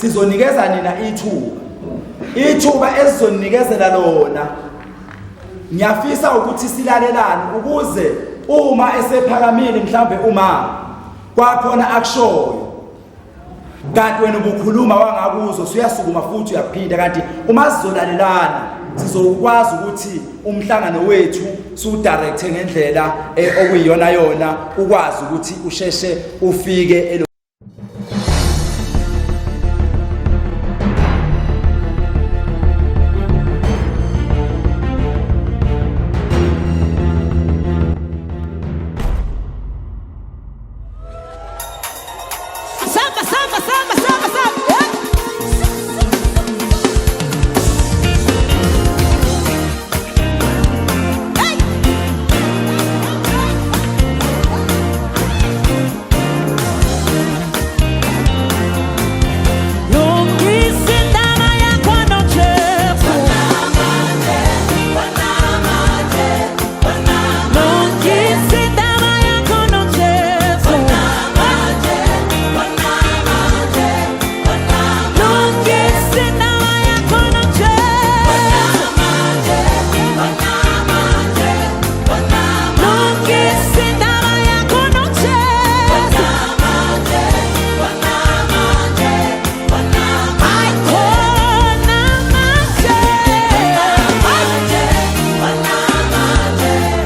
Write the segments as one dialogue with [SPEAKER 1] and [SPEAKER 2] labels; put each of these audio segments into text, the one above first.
[SPEAKER 1] Sizonikeza nina ithuba. Ithuba esizonikezela lona ngiyafisa ukuthi silalelane ukuze uma esephakamile mhlambe uma kwakhona akushoyo kanti wena ubukhuluma wangakuzwa usuyasukuma futhi uyaphinda kanti uma sizolalelana sizokwazi ukuthi umhlangano wethu siwudirecte ngendlela eh, okuyiyona yona ukwazi ukuthi usheshe ufike
[SPEAKER 2] Samba, samba, samba, samba, samba. Hey! Lungisa indaba yakho noJesu. Lungisa indaba yakho noJesu. Lungisa indaba yakho noJesu. Lungisa indaba yakho noJesu. Ay, khona manje. Ay, khona manje. Ay, khona manje. Akhona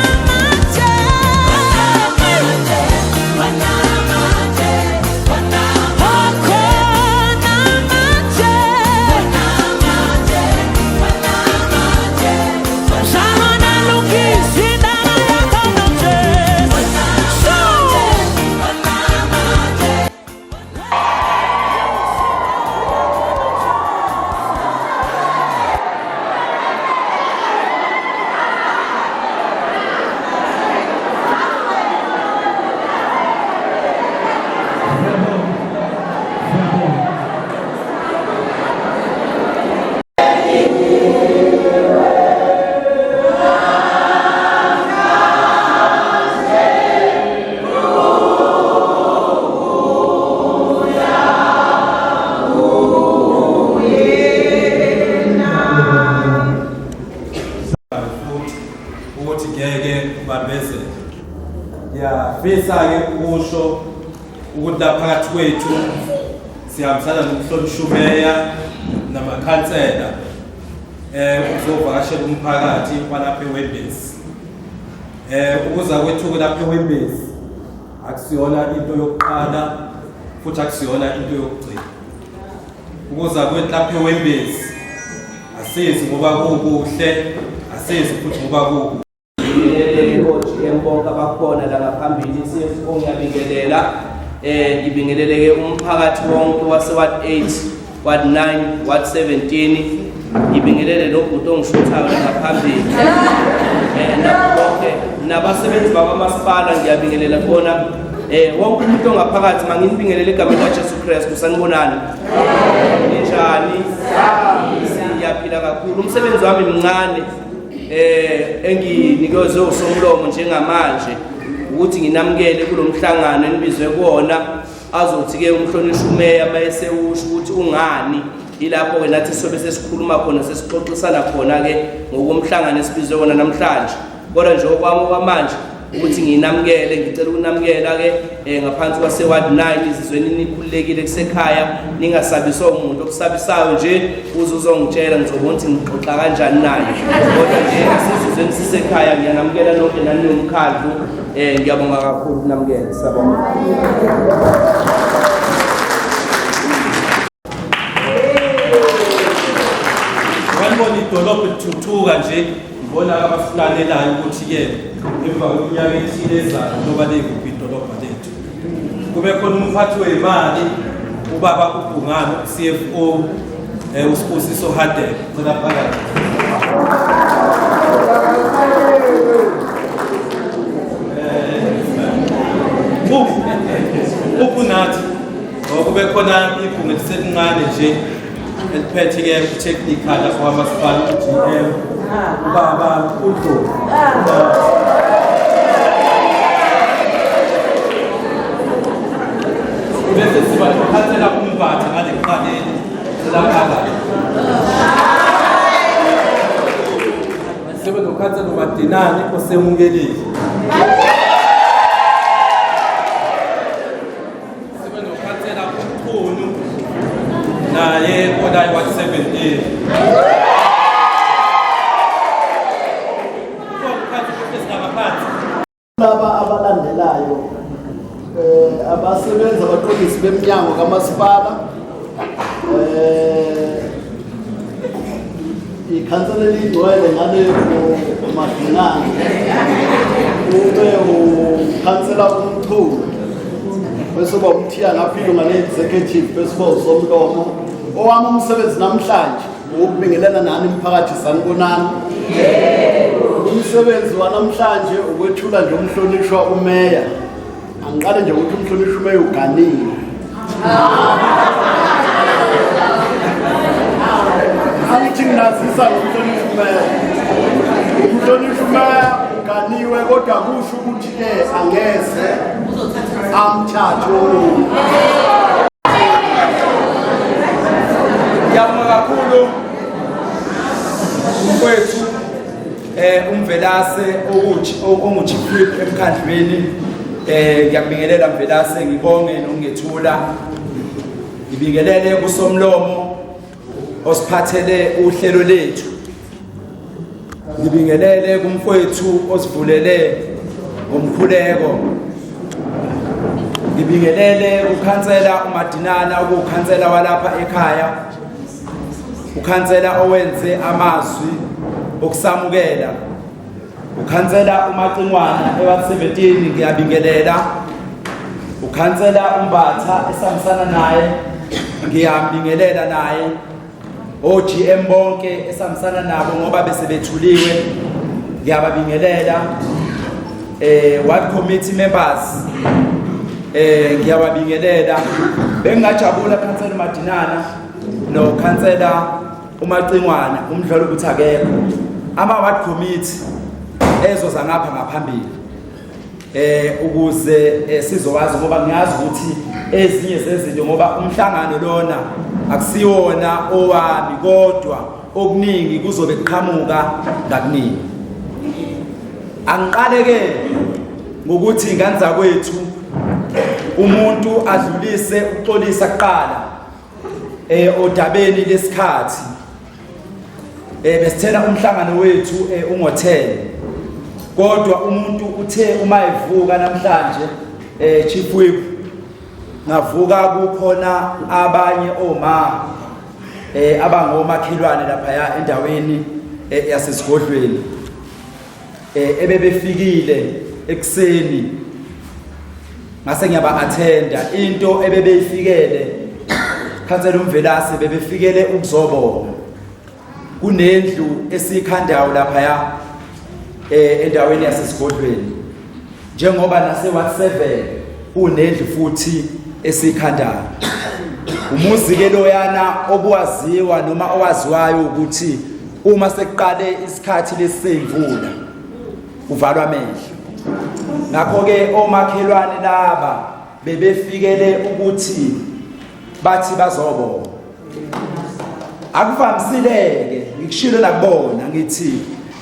[SPEAKER 2] manje. Mzalwane lungisa indaba yakho noJesu.
[SPEAKER 3] Futhi ukuthi ngeke ubambezele. Ngiyafisa-ke ukusho ukuthi la phakathi kwethu sihambisana nomhlonishwa umeya namakhansela eh uzovakashela umphakathi walapha eWembezi. Eh ukuza kwethu lapha eWembezi akusiyona into yokuqala futhi akusiyona into yokugcina. Ukuza kwethu lapha eWembezi asizi ngoba kukuhle, asizi futhi ngoba kukubi.
[SPEAKER 4] Ngibingelele o-GM bonke abakhona la ngaphambili CFO ngiyabingelela eh ngibingelele ke umphakathi wonke wase Ward 8 Ward 9 Ward 17 ngibingelele nobhuti ongishuthayo la ngaphambili eh nabo bonke nabasebenzi bakwamasipala ngiyabingelela kubona eh wonke umuntu ongaphakathi manginibingelele egameni laJesu Kristu sanibonani ninjani siyaphila kakhulu umsebenzi wami mncane eh enginikezwe usomlomo njengamanje ukuthi nginamukele kulomhlangano enibizwe kuwona azothi ke umhlonishwa umeya mayesewusho ukuthi ungani ilapho ke nathi sobe sesikhuluma khona sesixoxisana khona ke ngokomhlangano esibizwe wona namhlanje kodwa nje okwami okwamanje ukuthi nginamukele ngicela ukunamukela ke eh, ngaphansi kwase ward 9 izizweni nikhululekile kusekhaya ningasabiswa umuntu okusabisayo nje uze uzongitshela ngizobona ukuthi ngixoxa kanjani naye kodwa nje asizizweni sisekhaya ngiyanamukela nonke nani nomkhandlu eh ngiyabonga kakhulu ukunamukela siyabonga
[SPEAKER 3] Ngibona idolobha lithuthuka nje ngibona abasilalelayo ukuthi-ke emva kweminyaka ethile ezayo loba likuphi idolobha lethu. Kube khona umphathi wemali ubaba uBhungane u-CFO eh, uSibusiso Hadebe cela phakathi. Eh, uphi nathi Ngoba kube khona ibhungu eliselincane nje eliphethe-ke u-technical lapho kwamasipala u-GM. Ubaba uNdlovu. Bese siba nokhansela uMbatha ngale kuqaleni selaphakathi. Sibe nokhansela uMadinane osemukelile. Sibe nokhansela uMchunu naye onaye wa 17.
[SPEAKER 5] Laba abalandelayo eh abasebenza abaqondisi beminyango kamasipala eh ikhansela elingcwele ngale uMadinane ube ukhansela uMchunu bese uba uMthiya ngapha ilunga le-executive bese uba usomlomo. Owami umsebenzi namhlanje ukubingelela nani mphakathi, sanibonani. Umsebenzi wanamhlanje ukwethula nje umhlonishwa umeya. Angiqale nje ukuthi umhlonishwa umeya uganiwe. Angithi nginazisa ngomhlonishwa umeya. Umhlonishwa umeya uganiwe kodwa kusho ukuthi-ke angeze amthathe omunye.
[SPEAKER 1] Ngiyabonga kakhulu mfowethu uMvelase okuthi ongu-chief whip emkhandlwini. Ngiyakubingelela Mvelase, ngibonge nokungethula. Ngibingelele kusomlomo osiphathele uhlelo lethu. Ngibingelele kumfowethu osivulele ngomkhuleko. Ngibingelele ukhansela uMadinana okukhansela walapha ekhaya, ukhansela owenze amazwi okusamukela, ukhansela uMacingwana eWard 17 ngiyabingelela, ukhansela uMbatha esihambisana naye ngiyambingelela naye, o-GM bonke esihambisana nabo ngoba bese bethuliwe ngiyababingelela, ward committee members ngiyababingelela. Bengingajabula khansela uMadinana no khansela uMacingwana umdlalo ukuthi akekho, ama ward committee ezoza ngapha ngaphambili ukuze sizokwazi, ngoba ngiyazi ukuthi ezinye zezinto, ngoba umhlangano lona akusiwona owami kodwa okuningi kuzobe kuqhamuka ngakuningi. Angiqale ke ngokuthi ingane zakwethu umuntu adlulise ukuxolisa kuqala odabeni lesikhathi. Besithela umhlangano wethu ungothele, kodwa umuntu uthe uma evuka namhlanje Chief Whip ngavuka kukhona abanye oma abangomakhelwane lapha endaweni yasesigodlweni ebebefikile ekuseni, ngase ngiyaba attenda. Into ebebeyifikele khansela uMvelase, bebefikele ukuzobonga kunendlu esikhandayo lapha endaweni yasesigodlweni, njengoba nase Ward 7 kunendlu futhi esikhandayo. Umuzi ke loyana obuwaziwa noma owaziwayo ukuthi uma sekuqale isikhathi lesemvula uvalwa amehlo. Ngakho ke omakhelwane laba bebefikele ukuthi bathi bazobonga. Akuvamisileke ngikushilo nakubona, ngithi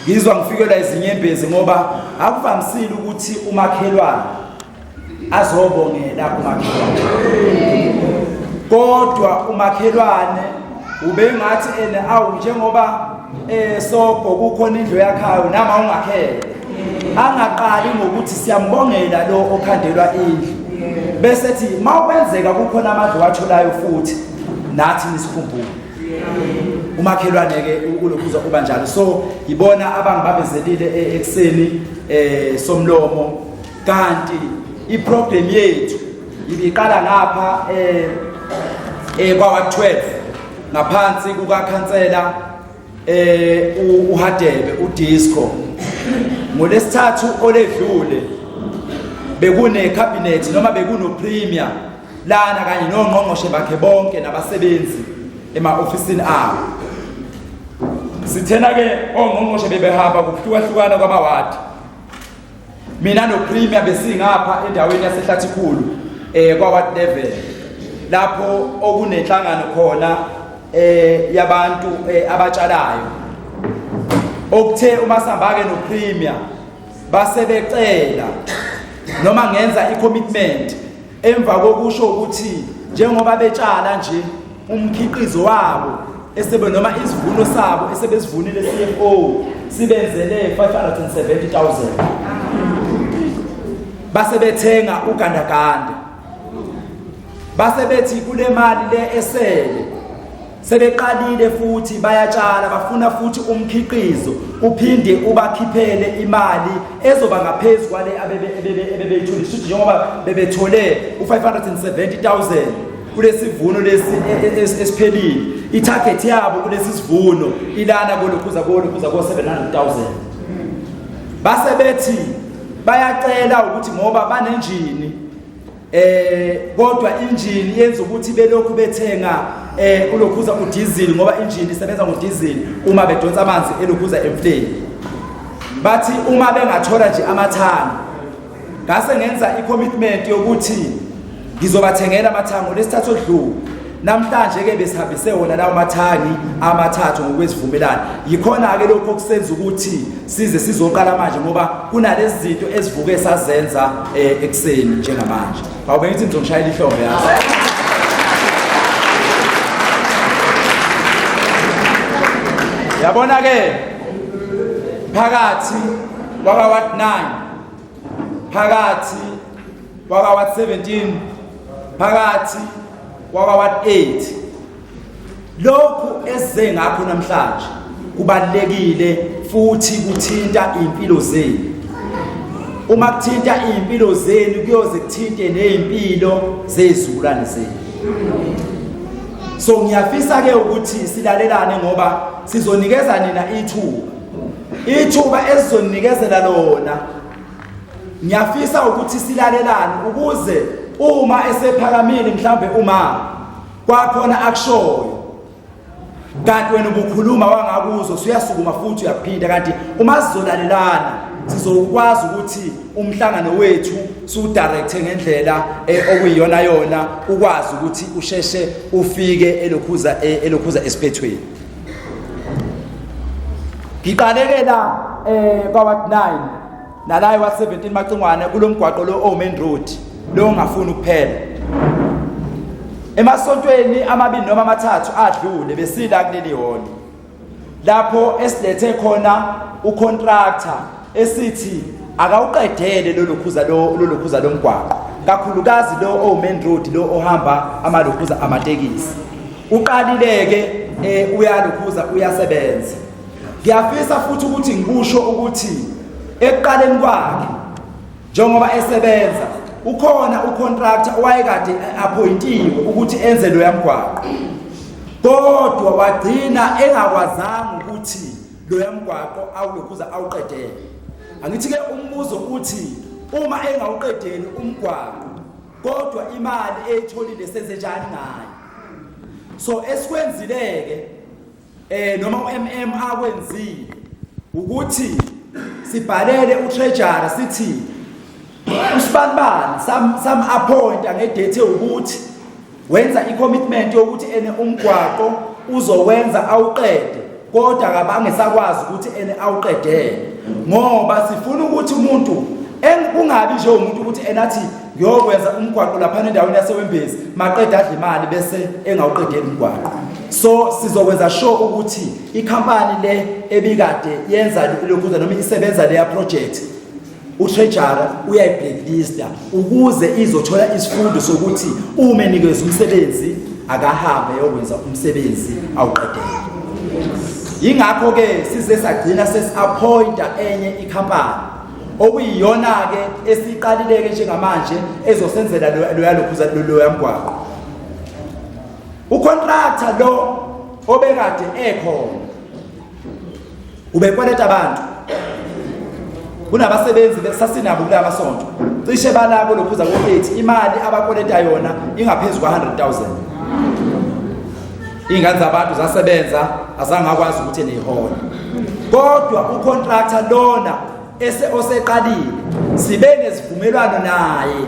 [SPEAKER 1] ngizwa ngifikelwa izinyembezi ngoba akuvamisile ukuthi umakhelwane azobongela umakhelwane, kodwa umakhelwane ubengathi ene awu njengoba sobho kukhona indlu yakhayo nama ungakhela, angaqali ngokuthi siyambongela lo okhandelwa indlu, bese ethi mawukwenzeka kukhona amandla watholayo futhi nathi nisikhumbule. Umakhelwane ke ulokhuza kuba njalo. So yibona abangibambezelile ekuseni somlomo, kanti iprogram yethu ibiqala ngapha kwa 12 ngaphansi kukakhansela uHadebe uDisco. Ngolesithathu oledlule bekune cabinet noma bekuno premier lana kanye nongqongqoshe bakhe bonke nabasebenzi ema-ofisini abo. Sithena ke ongqongqoshe bebehamba ngokuhlukahlukana kwamawadi. Mina noPremier besingapha endaweni yaseHlathikhulu kwa-Ward level lapho okunenhlangano khona yabantu abatshalayo. Okuthe uma sihamba-ke noPremier basebecela noma ngenza i-commitment emva kokusho ukuthi njengoba betshala nje umkhiqizo wabo esebe noma isivuno sabo esebesivunile CFO sibenzele 570,000 base bethenga ugandaganda base bethi kule mali le esele sebeqalile futhi bayatshala bafuna futhi umkhiqizo uphinde ubakhiphele imali ezoba ngaphezu kwale abebeyithole shuthi njengoba bebethole u-570,000 kulesivuno lesi esiphelile i-target yabo kulesi sivuno ilana kolokhuza kolokhuza ko-700,000 base bethi bayacela ukuthi ngoba banenjini kodwa injini yenza ukuthi belokhu bethenga ulokhuza udiesel ngoba injini isebenza ngodiesel uma bedonsa amanzi elokhuza emfuleni. Bathi uma bengathola nje amathangi, ngase ngenza i-commitment yokuthi ngizobathengela amathangi lesithathu odlule. Namhlanje ke besihambise wona lawo mathangi amathathu ngokwesivumelano. Yikhona ke lokho okusenza ukuthi size sizoqala manje ngoba kunalezi zinto ezivuke sazenza ekuseni njengamanje. Awube ngithi ngizongishayela ihlombe yazi. Yabona ke phakathi kwaka Ward 9 phakathi kwaka Ward 17 phakathi kwaka Ward 8 lokhu esize ngakho namhlanje kubalulekile futhi kuthinta impilo zenu. Uma kuthinta impilo zenu kuyoze kuthinte nezimpilo zezizukulwane zenu. So ngiyafisa ke ukuthi silalelane ngoba sizonikeza nina ithuba, ithuba esizonikezela lona. Ngiyafisa ukuthi silalelane ukuze uma esephakamile mhlambe uma kwakhona akushoyo kanti wena ubukhuluma wangakuzwa usuyasukuma futhi uyaphinda, kanti uma sizolalelana sizokwazi ukuthi umhlangano wethu siwudirecte ngendlela okuyiyona yona ukwazi ukuthi usheshe ufike elokhuza esiphethweni. Ngiqaleke la kwa Ward 9 nala e Ward 17 Macingwane kulomgwaqo lo o main road lo ongafuni ukuphela. Emasontweni amabili noma amathathu adlule besila kuleli hall lapho esilethe khona ucontractor esithi akawuqedele lolokhuza lo lolokhuza lomgwaqo, kakhulukazi lo o main road lo ohamba amalokhuza amatekisi. Uqalile ke uyalokhuza uyasebenza. Ngiyafisa futhi ukuthi ngikusho ukuthi ekuqaleni kwakhe njengoba esebenza ukhona ucontractor owayekade appointiwe ukuthi enze loya mgwaqo, kodwa wagcina engakwazanga ukuthi loya mgwaqo awulokhuza awuqedele. Angithi ke umbuzo uthi uma engawuqedeli umgwaqo kodwa imali eyitholile senze njani ngayo? So esikwenzile ke noma uMM akwenzile ukuthi sibhalele uTreasurer sithi usibanibani sam appoint ngedate ukuthi wenza i-commitment yokuthi ene umgwaqo uzowenza awuqede, kodwa akabange sakwazi ukuthi ene awuqedele ngoba sifuna ukuthi umuntu kungabi nje umuntu ukuthi enathi ngiyokwenza umgwaqo lapha endaweni yaseWembezi maqeda adle imali bese engawuqedeli umgwaqo. So sizokwenza sure ukuthi ikhampani le ebikade yenza lokhuza noma isebenza leya project uTreasurer uyayiblacklista ukuze izothola isifundo sokuthi uma enikezwe umsebenzi akahambe eyokwenza umsebenzi awuqedele. Yingakho ke size sagcina sesi-appointa enye ikhampani okuyiyona ke esiqalile ke njengamanje ezosenzela loya lokhuza loya mgwaqo. Ucontractor lo obekade ekhona ubekweleta abantu, kunabasebenzi sasinabo kula masonto cishe balabo lokhuza ko-8 imali abakweleta yona ingaphezu kwa-100,000. Iy'ngane zabantu zasebenza azange akwazi ukuthi neyihole. Kodwa ucontractor lona ese oseqalile sibe nesivumelwano naye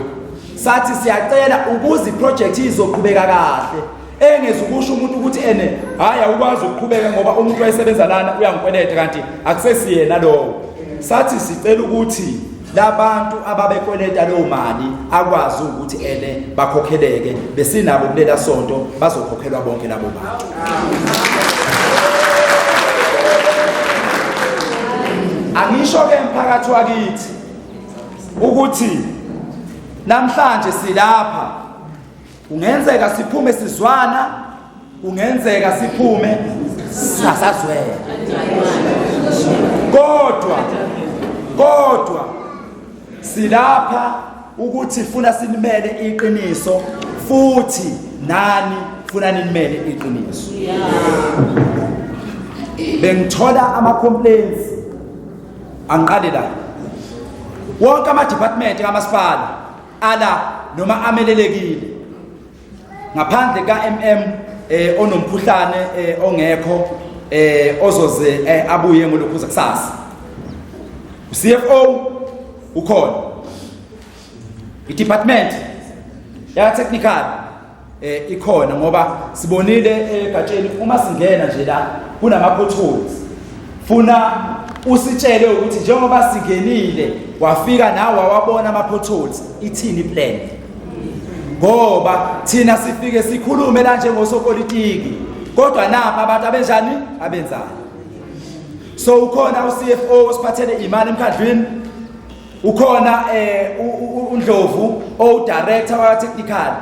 [SPEAKER 1] sathi siyacela ukuze iproject izoqhubeka kahle engezukusho umuntu ukuthi ene hayi awukwazi ukuqhubeka ngoba umuntu wayesebenza lana uyangikweleta kanti akusesiyena lowo. Sathi sicela ukuthi labantu ababekweleta leyo mali akwazi ukuthi ene bakhokheleke besinabo kulela sonto bazokhokhelwa bonke labo bantu. Angisho ke mphakathi wakithi ukuthi namhlanje silapha kungenzeka siphume sizwana kungenzeka siphume sasazwela kodwa kodwa silapha ukuthi funa sinimele iqiniso futhi nani funa ninimele iqiniso. Bengithola ama complaints angiqale la wonke ama department kamasipala ala noma amelelekile ngaphandle ka-MM eh onomkhuhlane eh ongekho eh ozoze eh, abuye ngolokhuza kusasa. UCFO ukhona, i-department ya technical eh ikhona ngoba sibonile egatsheni uma singena nje la kunama potholes. Funa usitshele ukuthi njengoba singenile wafika nawe wawabona ama potholes, ithini plan? Ngoba thina sifike sikhulume la njengosopolitiki kodwa napa abantu abenjani abenzayo. So ukhona uCFO osiphathele imali emkhandlwini, ukhona eh uNdlovu owu director wa technical,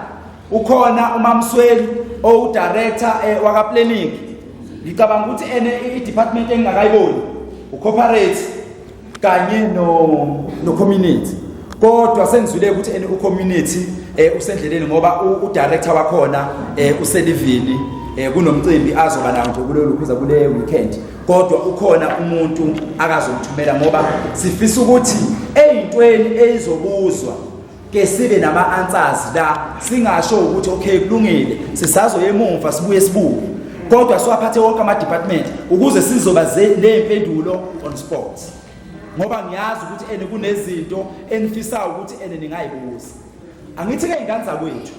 [SPEAKER 1] ukhona uMamsweli owu director eh, waka planning. Ngicabanga ukuthi ene i department engingakayiboni ucorporate kanye no no community, kodwa sengizwile ukuthi ene u community eh usendleleni ngoba u director wakhona eh uselivini eh kunomcimbi azoba nawo nje kulolu khuza kule weekend, kodwa ukhona umuntu akazomthumela ngoba sifisa ukuthi eyintweni eyizobuzwa ke sibe nama answers la, singasho ukuthi okay kulungile sisazoya emumva sibuye sibuke, kodwa siwaphathe wonke ama department ukuze sizoba nezimpendulo on spot, ngoba ngiyazi ukuthi ene kunezinto enifisayo ukuthi ene ningayibuza. Angithi ke ingane zakwethu,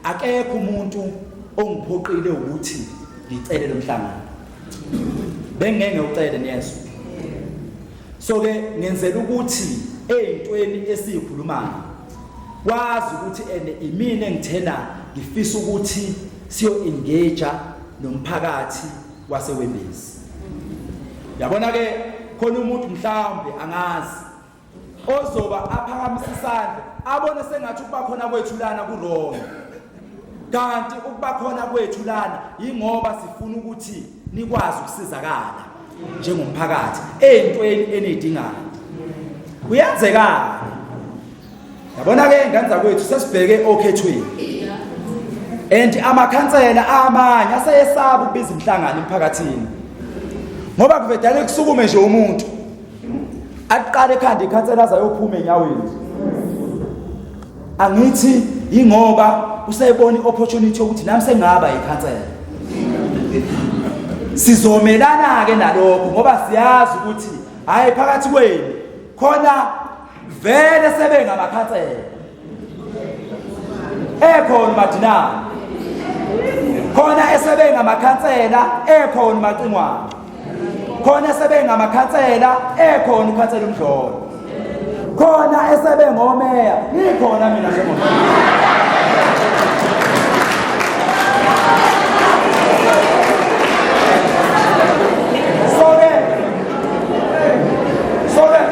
[SPEAKER 1] akekho umuntu ongiphoqile ukuthi ngicele lo mhlangano, bengeke ngicele niyezwa. So ke ngenzela ukuthi eyintweni esiyikhulumayo wazi ukuthi ene imina engithena ngifisa ukuthi siyo engage nomphakathi waseWembezi. Yabona ke khona umuntu mhlawumbe angazi ozoba aphakamisa isandla abone sengathi ukuba khona kwethu lana ku-wrong, kanti ukuba khona kwethu lana yingoba sifuna ukuthi nikwazi ukusizakala njengomphakathi ey'ntweni eniy'dingayo. Kuyenzekana yabona ke ngane zakwethu, sesibheke okhethweni and amakhansela amanye aseyesaba ukubiza imihlangano emphakathini ngoba kuvedane kusukume nje umuntu aqale ekhanda ikhansela azayophuma enyaweni. Angithi ingoba usayibona iopportunity yokuthi nami sengaba ikhansela. Sizomelana ke nalokho ngoba siyazi ukuthi hayi phakathi kwenu khona vele sebengamakhansela ekhona uMadinane, khona esebengamakhansela ekhona uMacingwane, khona esebengamakhansela ekhona ukhansela uMdlolo, khona esebengomeya ngikhona mina njengomeya. So-ke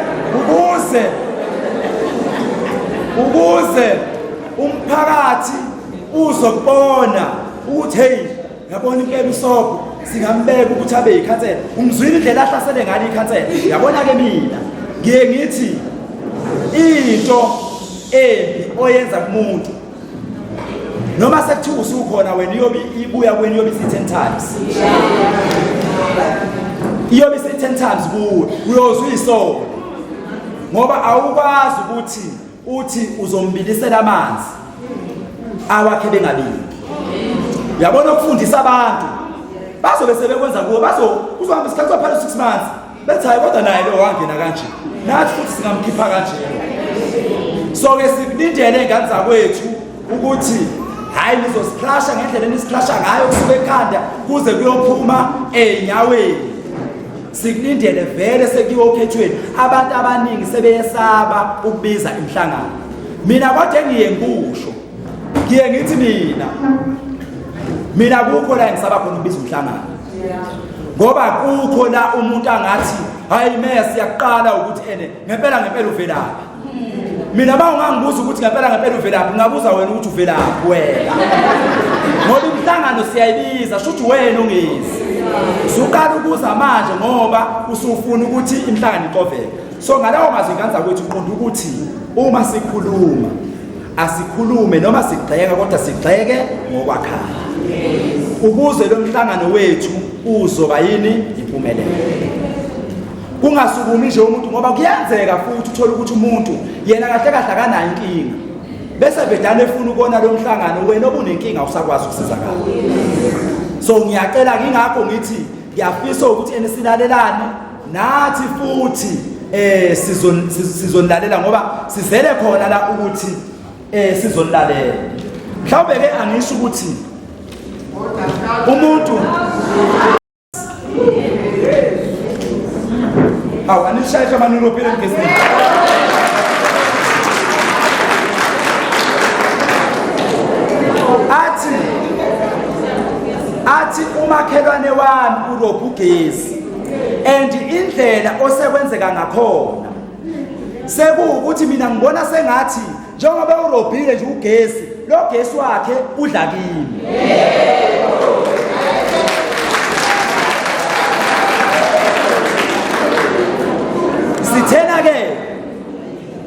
[SPEAKER 1] ukuze umphakathi uzobona ukuthi hey yabona impela uSobho singambeka ukuthi abe yikhansela. Umzwile indlela ahlasele ngalo ikhansela. Yabona ke mina ngiye ngithi into embi oyenza kumuntu noma sekuthiwa usukhona wena iyobe ibuya kuwena, iyobe isi 10 times, iyobe isi 10 times kuwe, uyozwa uyisolo ngoba awukwazi ukuthi uthi uzombilisela amanzi awakhe bengabili. Uyabona ukufundisa abantu bazobe sebekwenza kuwo, bazo kuzohamba isikhathi kwaphela 6 months bethi hayi kodwa naye lo wangena kanje, nathi futhi singamkhipha kanje. So ke sikulindele ngane zakwethu ukuthi hayi nizosikhlasha ngendlela enisikhlasha ngayo kusuka ekhanda kuze kuyophuma ey'nyaweni. Sikulindele vele sekuyiwa okhethweni, abantu abaningi sebeyesaba ukubiza imihlangano. Mina kodwa engiye ngikusho, ngiye ngithi mina kukho la engisaba khona ukubiza umhlangano, ngoba kukho la umuntu angathi hayi meya siyaqala ukuthi ene ngempela ngempela uvelaphi. Mina uma ungangibuza ukuthi ngempela ngempela uvelaphi, ngingabuza wena ukuthi uvelaphi wena, ngoba imihlangano siyayibiza, shuthi wena ungezi suqala ukuza manje ngoba usufuna ukuthi imihlangano ixoveke. So ngalawo mazwi ngane zakwethu, uqonda ukuthi uma sikhuluma asikhulume noma sigxeka, kodwa sigxeke ngokwakhaya ukuze lo mhlangano wethu uzoba yini impumelelo. Kungasukumi nje umuntu, ngoba kuyenzeka futhi uthole ukuthi umuntu yena kahle kahle akanayo inkinga, bese vedane efuna ukubona lo mhlangano, wena obunenkinga usakwazi ukusizakala. So ngiyacela, ngingakho ngithi ngiyafisa ukuthi ene silalelane nathi futhi sizonilalela, ngoba sizele khona la ukuthi sizonilalela. Mhlawumbe ke angisho ukuthi umuntu awu anishaye amanuro phela emgezini. Athi umakhelwane wami urobha ugesi, and indlela osekwenzeka ngakhona sekuwukuthi mina ngibona sengathi njengoba urobhile nje ugesi, lo gesi wakhe udla kimi.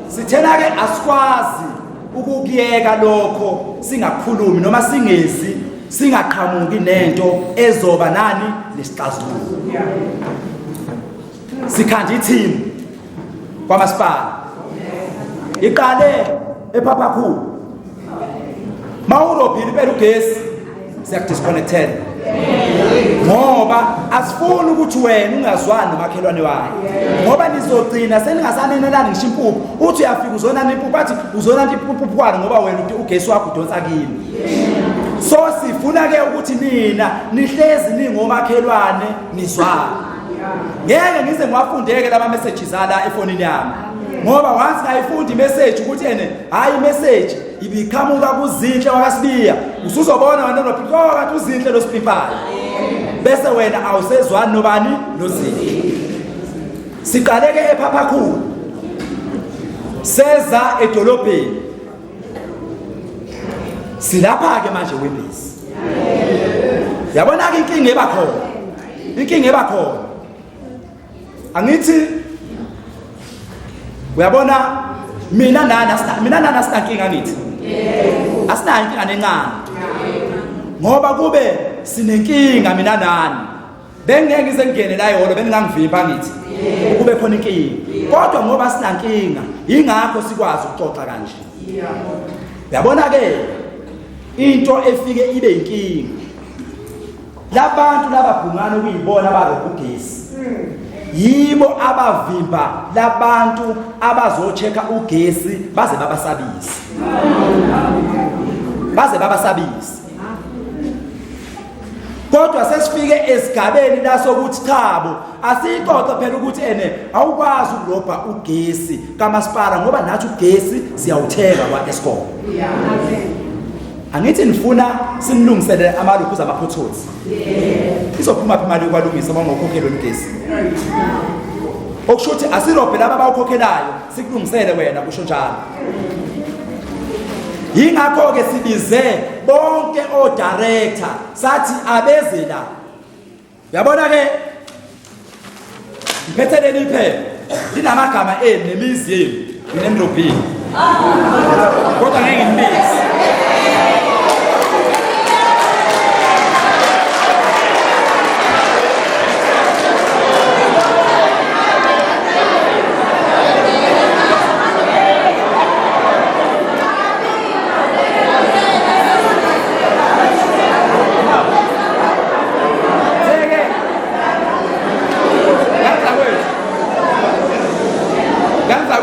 [SPEAKER 1] Sithena ke asikwazi ukukuyeka lokho singakhulumi noma singezi singaqhamuki nento ezoba nani nesixazululo. Sikhanda i-team kwamasipala, iqale ePhaphakhulu. Mawurobhile impela ugesi, siyakudisconnectela, ngoba asifuni ukuthi wena ungazwani nomakhelwane wakho, ngoba nizogcina seningasanenelani ngisho impuphu. Uthi uyafika uzonana impuphu, athi uzonana impuphu kwani, ngoba wena ugesi wakho udonsa kimi. So sifuna ke ukuthi nina nihlezi ningomakhelwane nizwana. Ngeke ngize ngiwafundeke lama messages ala efonini yami, ngoba once ngayifunda imessage ukuthi ene hayi imessage ibiqhamuka kuZinhle wakaSibiya, usuzobona wena noPhiko kathi uZinhle lo Sipimpayo, bese wena awusezwani nobani noZinhle. Siqale ke ePhaphakhulu, seza edolobheni, silapha ke manje wembezi. Yabona ke inkinga eba khona, inkinga eba khona angithi uyabona mina nani mina nani asinankinga, angithi asinayo inkinga nencane, ngoba kube sinenkinga mina nani bengeke ngize ngingene la ehholo, beningangivimba angithi kube khona inkinga. Kodwa ngoba sinankinga, ingakho sikwazi ukuxoxa kanje. Uyabona ke into efike ibe inkinga, labantu lababhungana okuyibona abarobha ugesi yibo abavimba labantu abazochecka ugesi, baze babasabise, baze babasabise. Kodwa sesifike esigabeni la sokuthi chabo, asiyixoxe phela ukuthi ene awukwazi ukurobha ugesi kamasipala, ngoba nathi ugesi siyawuthenga kwa-Eskom. Angithi nifuna sinilungisele amalokhu zamaphotholi, izophuma phi imali yokwalungisa uma ungokhokhelwe ugesi? Okusho ukuthi asirobhe laba abawukhokhelayo, sikulungisele wena, kusho njalo. Yingakho-ke sibize bonke o-director sathi abeze la. Uyabona ke ngiphethe leli phepha linamagama enu nemizi yenu nginemrobhini, kodwa ngeke nginibize.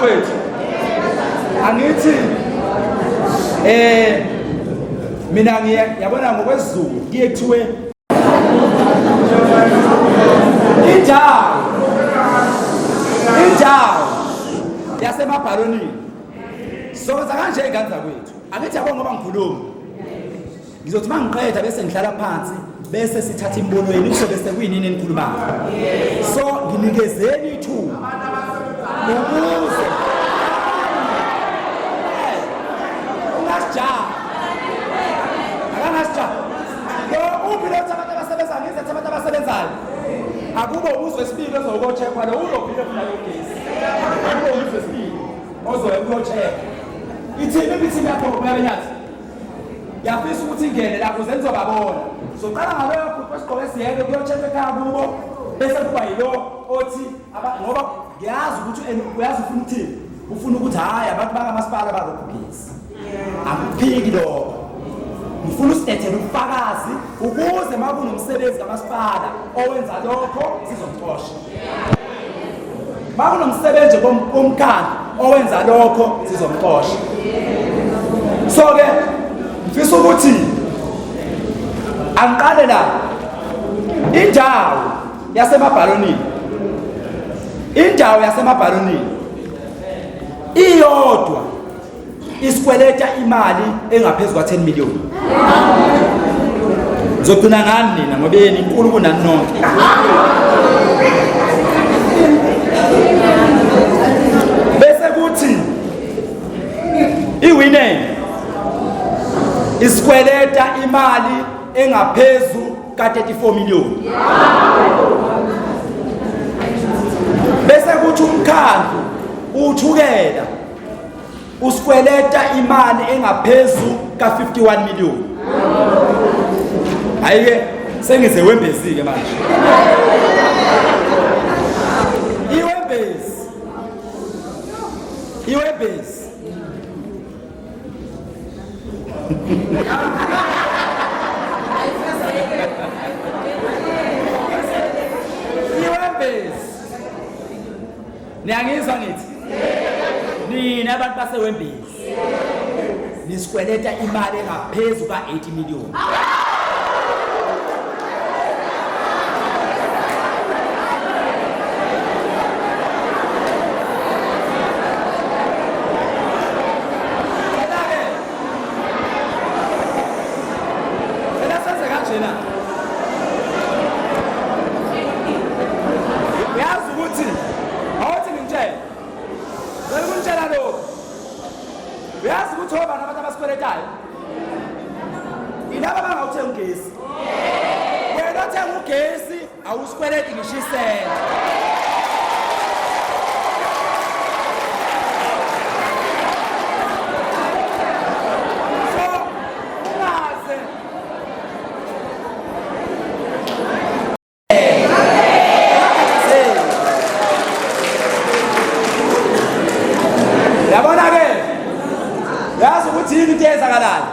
[SPEAKER 1] zakwethu? Angithi eh mina ngiye yabona ngokwesiZulu kuye kuthiwe indawo indawo yasemabhalonini sokwenza kanje ingane zakwethu. Angithi yabo ngoba ngikhuluma ngizothi uma ngiqeda bese ngihlala phansi bese sithatha imibono yenu kuzobe sekuyinini enikhulumayo. So nginikezeni ithuba ukuze ungasijahi akangasijahi lo uphi lo abantu abasebenzayo ngizethe abantu abasebenzayo akube umuzi wesibili ozokocheckwa lo uzophile funa logesi akube umuzi wesibili ozoya kuyocheckwa ithini imithi yakho uyabenyathi Ngiyafisa ukuthi ingene la kuze nizobabona. Soqala ngaloyo bhuti wesigqoko esiyeke kuyochefa ekhaya kubo bese kuba yilo othi ngoba ngiyazi ukuthi uyazi ufuna ukuthini. Ufuna ukuthi hhayi abantu bakamasipala barobha ugesi. Akuphiki lokho. Ngifuna usilethele ubufakazi ukuze uma kunomsebenzi kamasipala owenza lokho sizomxosha. Makunomsebenzi komkhandlu owenza lokho sizomxosha. So ke ngifisa ukuthi angiqale la indawo yasemabhalonini. Indawo yasemabhalonini iyodwa isikweleta imali engaphezu kwa-10 million. Ngizogcina ngani nina ngoba yena inkulu kunani nonke. Bese kuthi iwineni isikweleta imali engaphezu ka-34 million. Bese kuthi umkhandlu uthukela usikweleta imali engaphezu ka-51 million. Hayi-ke sengize wembezi-ke manje. Iwembezi, iwembezi iwembezi. Niyangizwa ngithi? Nina abantu baseWembezi. Nisikweleta imali engaphezu ka-80 million. Cela senze kanjena. Uyazi ukuthi awuthi ngimtshele. Ngicela ukunitshela lokhu. Uyazi ukuthi obani abantu abasikweletayo? Yilaba abangawuthengi ugesi. Wena othenga ugesi awusikweleti ngisho isente. So ungaze Yabona ke, yazi ukuthi yini into eyenzakalayo.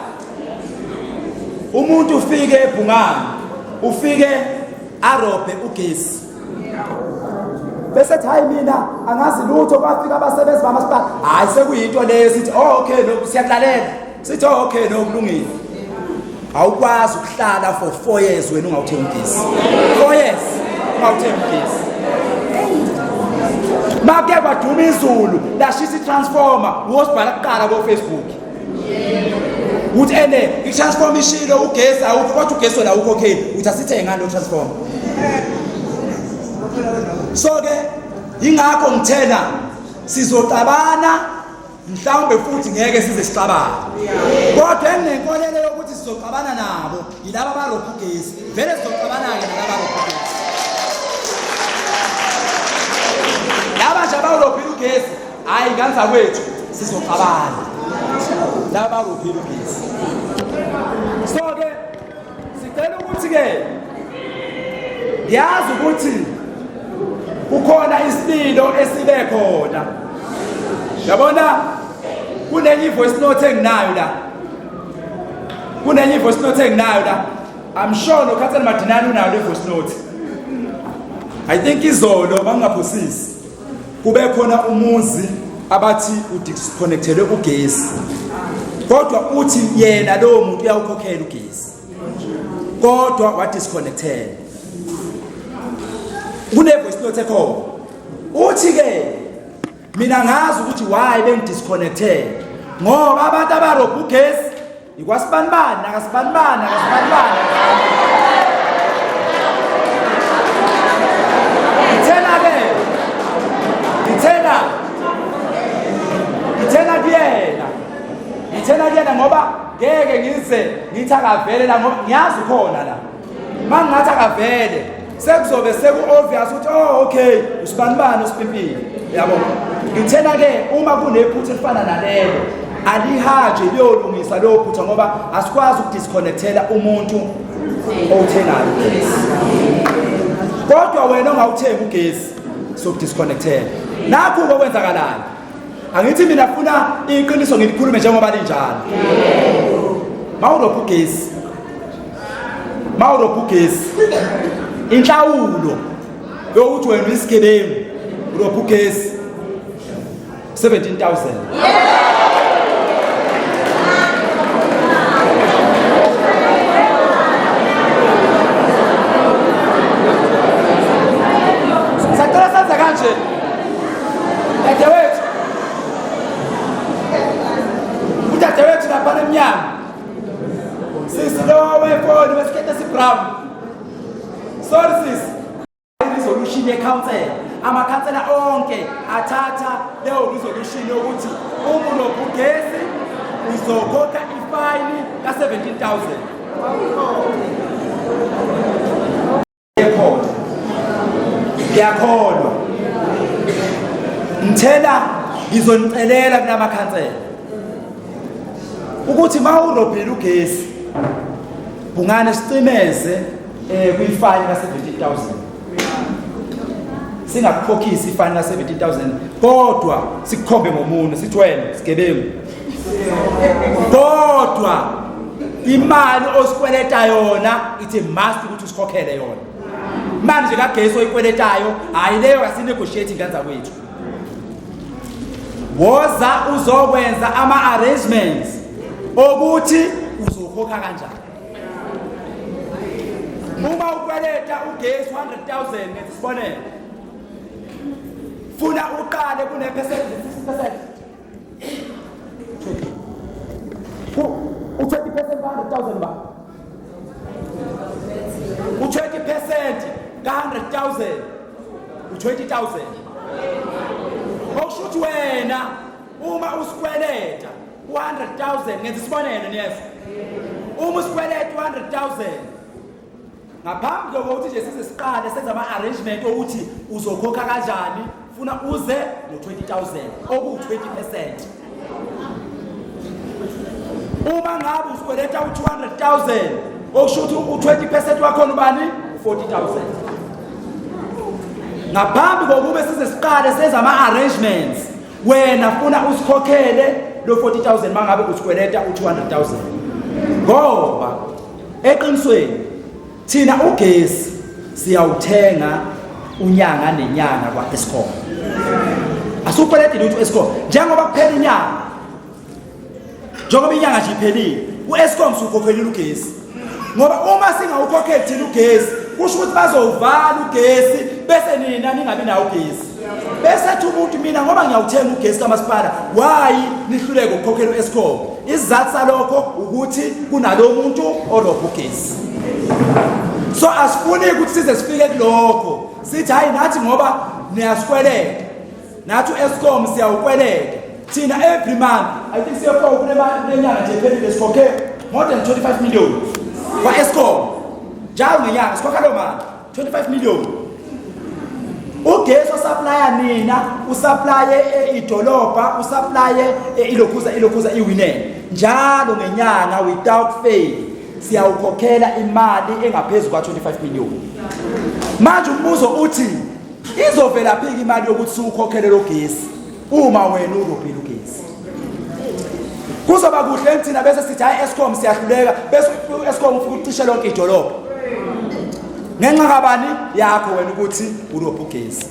[SPEAKER 1] Umuntu ufike ebhungane, ufike arobhe ugesi. Bese ethi hayi mina angazi lutho, kwafika abasebenzi bamasipala. Hayi sekuyinto leyo sithi oh okay no siyakulalela. Sithi oh okay no kulungile. Awukwazi ukuhlala for 4 years wena ungawuthengi ugesi. 4 years ungawuthengi ugesi. Make kwaduma izulu lashisa i-transformer wosibhala kuqala ko-Facebook. Uthi ene i-transformer ishilo ugesi awukho kodwa ugesi wena awukho okay uthi asithenge ngani lo transformer. So ke ingakho ngithena sizoxabana mhlawumbe futhi ngeke size sixabane kodwa enginenkolelo yokuthi sizoxabana nabo yilaba abarobha ugesi vele sizoxabana-ke nalaba abarobha ugesi laba nje abawurobhile ugesi hhayi ngane zakwethu sizoxabana laba abarobhile ugesi. So-ke sicela ukuthi-ke ngiyazi ukuthi kukhona isililo esibe khona. Yabona kunenye i-voice note enginayo la, kunenye i-voice note enginayo la. I'm sure noKhansela Madinane unayo le voice note. I think izolo bangaphosisi kube khona umuzi abathi udisconnectelwe ugesi kodwa uthi yena lowo muntu uyawukhokhela ugesi kodwa wadisconnectela kune-voice note ekhona uthi-ke mina ngazi ukuthi why bengidisconnectele ngoba abantu abarobha ugesi ikwasibanibani nakasibanibani nakasibanibani ngithena-ke ngithena ngithena kuyena ngithena kuyena ngoba ngeke ngize ngithi akavele la ngoba ngiyazi ukhona la uma ngingathi akavele sekuzobe seku-obvious ukuthi oh okay usibanibani usipimpile yabo ngithena-ke uma kunephutha elifana nalelo alihaje liyolungisa leyo phutha ngoba asikwazi ukudisconnectela umuntu owuthengayo ugesi kodwa wena ongawuthengi ugesi sokudisconnectela nakhu-ke okwenzakalayo angithi mina funa iqiniso ngilikhulume njengoba linjalo mawurobha ugesi mawurobha ugesi inhlawulo yokuthi wena uyisigebengu urobha ugesi 17000 Sacela senze kanje Dadewethu. Udadewethu lapha emnyango. Sisi lo wefoni wesikete esibrown. Sorry sisi. Resolution yekhansela. Amakhansela onke athatha leyo resolution yokuthi uma unobugesi uzokhokha ifayini ka-17000. Ekhona. Ngiyakholwa. Ngithela ngizonicelela kulamakhansela ukuthi mawurobhile ugesi bhungane sicimeze eh kwifayini ka 17000 singakukhokhisi ifayini ka 17000 kodwa sikukhombe ngomunwe sithi wena sigebengu kodwa imali osikweleta yona ithi must ukuthi usikhokhele yona imali nje kagesi oyikweletayo hayi leyo asinegotiate ingane zakwethu woza uzokwenza ama-arrangements okuthi uzokhokha kanjani uma ukweleta ugesi 100,000 ngenza isibonelo funa uqale kune-percent 50%. U-20% ka-100,000 ba? U-20% ka-100,000 u-20,000. Okusho ukuthi wena uma usikweleta u-100,000 ngenza isibonelo niyezwa. Uma usikweleta u-100,000 ngaphambi kokuthi nje size siqale senze ama-arrangement okuthi uzokhokha kanjani funa uze ngo-20000 okuwu-20%. Uma ngabe usikweleta u-200000 okusho ukuthi u-20% wakhona ubani? U-40000. Ngaphambi kokube size siqale senze ama-arrangements wena funa usikhokhele lo 40000 mangabe usikweleta u-200000 ngoba Eqinisweni thina ugesi siyawuthenga unyanga nenyanga kwa-Eskom. Asiwukweleti lutho u-Eskom njengoba kuphela inyanga. Njengoba inyanga nje iphelile, u-Eskom siwukhokhelile ugesi. Ngoba uma singawukhokheli thina ugesi, kusho ukuthi bazowuvala ugesi bese nina ningabi nawo ugesi. Bese ethi umuntu mina ngoba ngiyawuthenga ugesi kamasipala, why nihluleke ukukhokhela u-Eskom? Isizathu salokho ukuthi kunalo muntu orobha ugesi. So asifuni ukuthi size sifike kulokho sithi hayi nathi ngoba niyasikweleta nathi u-Eskom siyawukweleta thina every month. I think CFO kule nyanga nje ephelile sikhokhe more than 25 million kwa-Eskom njalo ngenyanga sikhokha leyo mali 25 million. Ugesi osaplaya nina usaplaye eh, idolobha usaplaye eh, ilokhuza ilokhuza iwinene njalo ngenyanga without fail siyawukhokhela imali engaphezu kwa-25 million. Manje umbuzo uthi izovela phiki imali yokuthi siwukhokhele lo gesi uma wena urobhile ugesi? Kuzoba kuhle thina bese sithi hayi Eskom siyahluleka, bese u-Eskom ufika ucishe lonke idolobha ngenxa kabani yakho wena ukuthi urobha ugesi.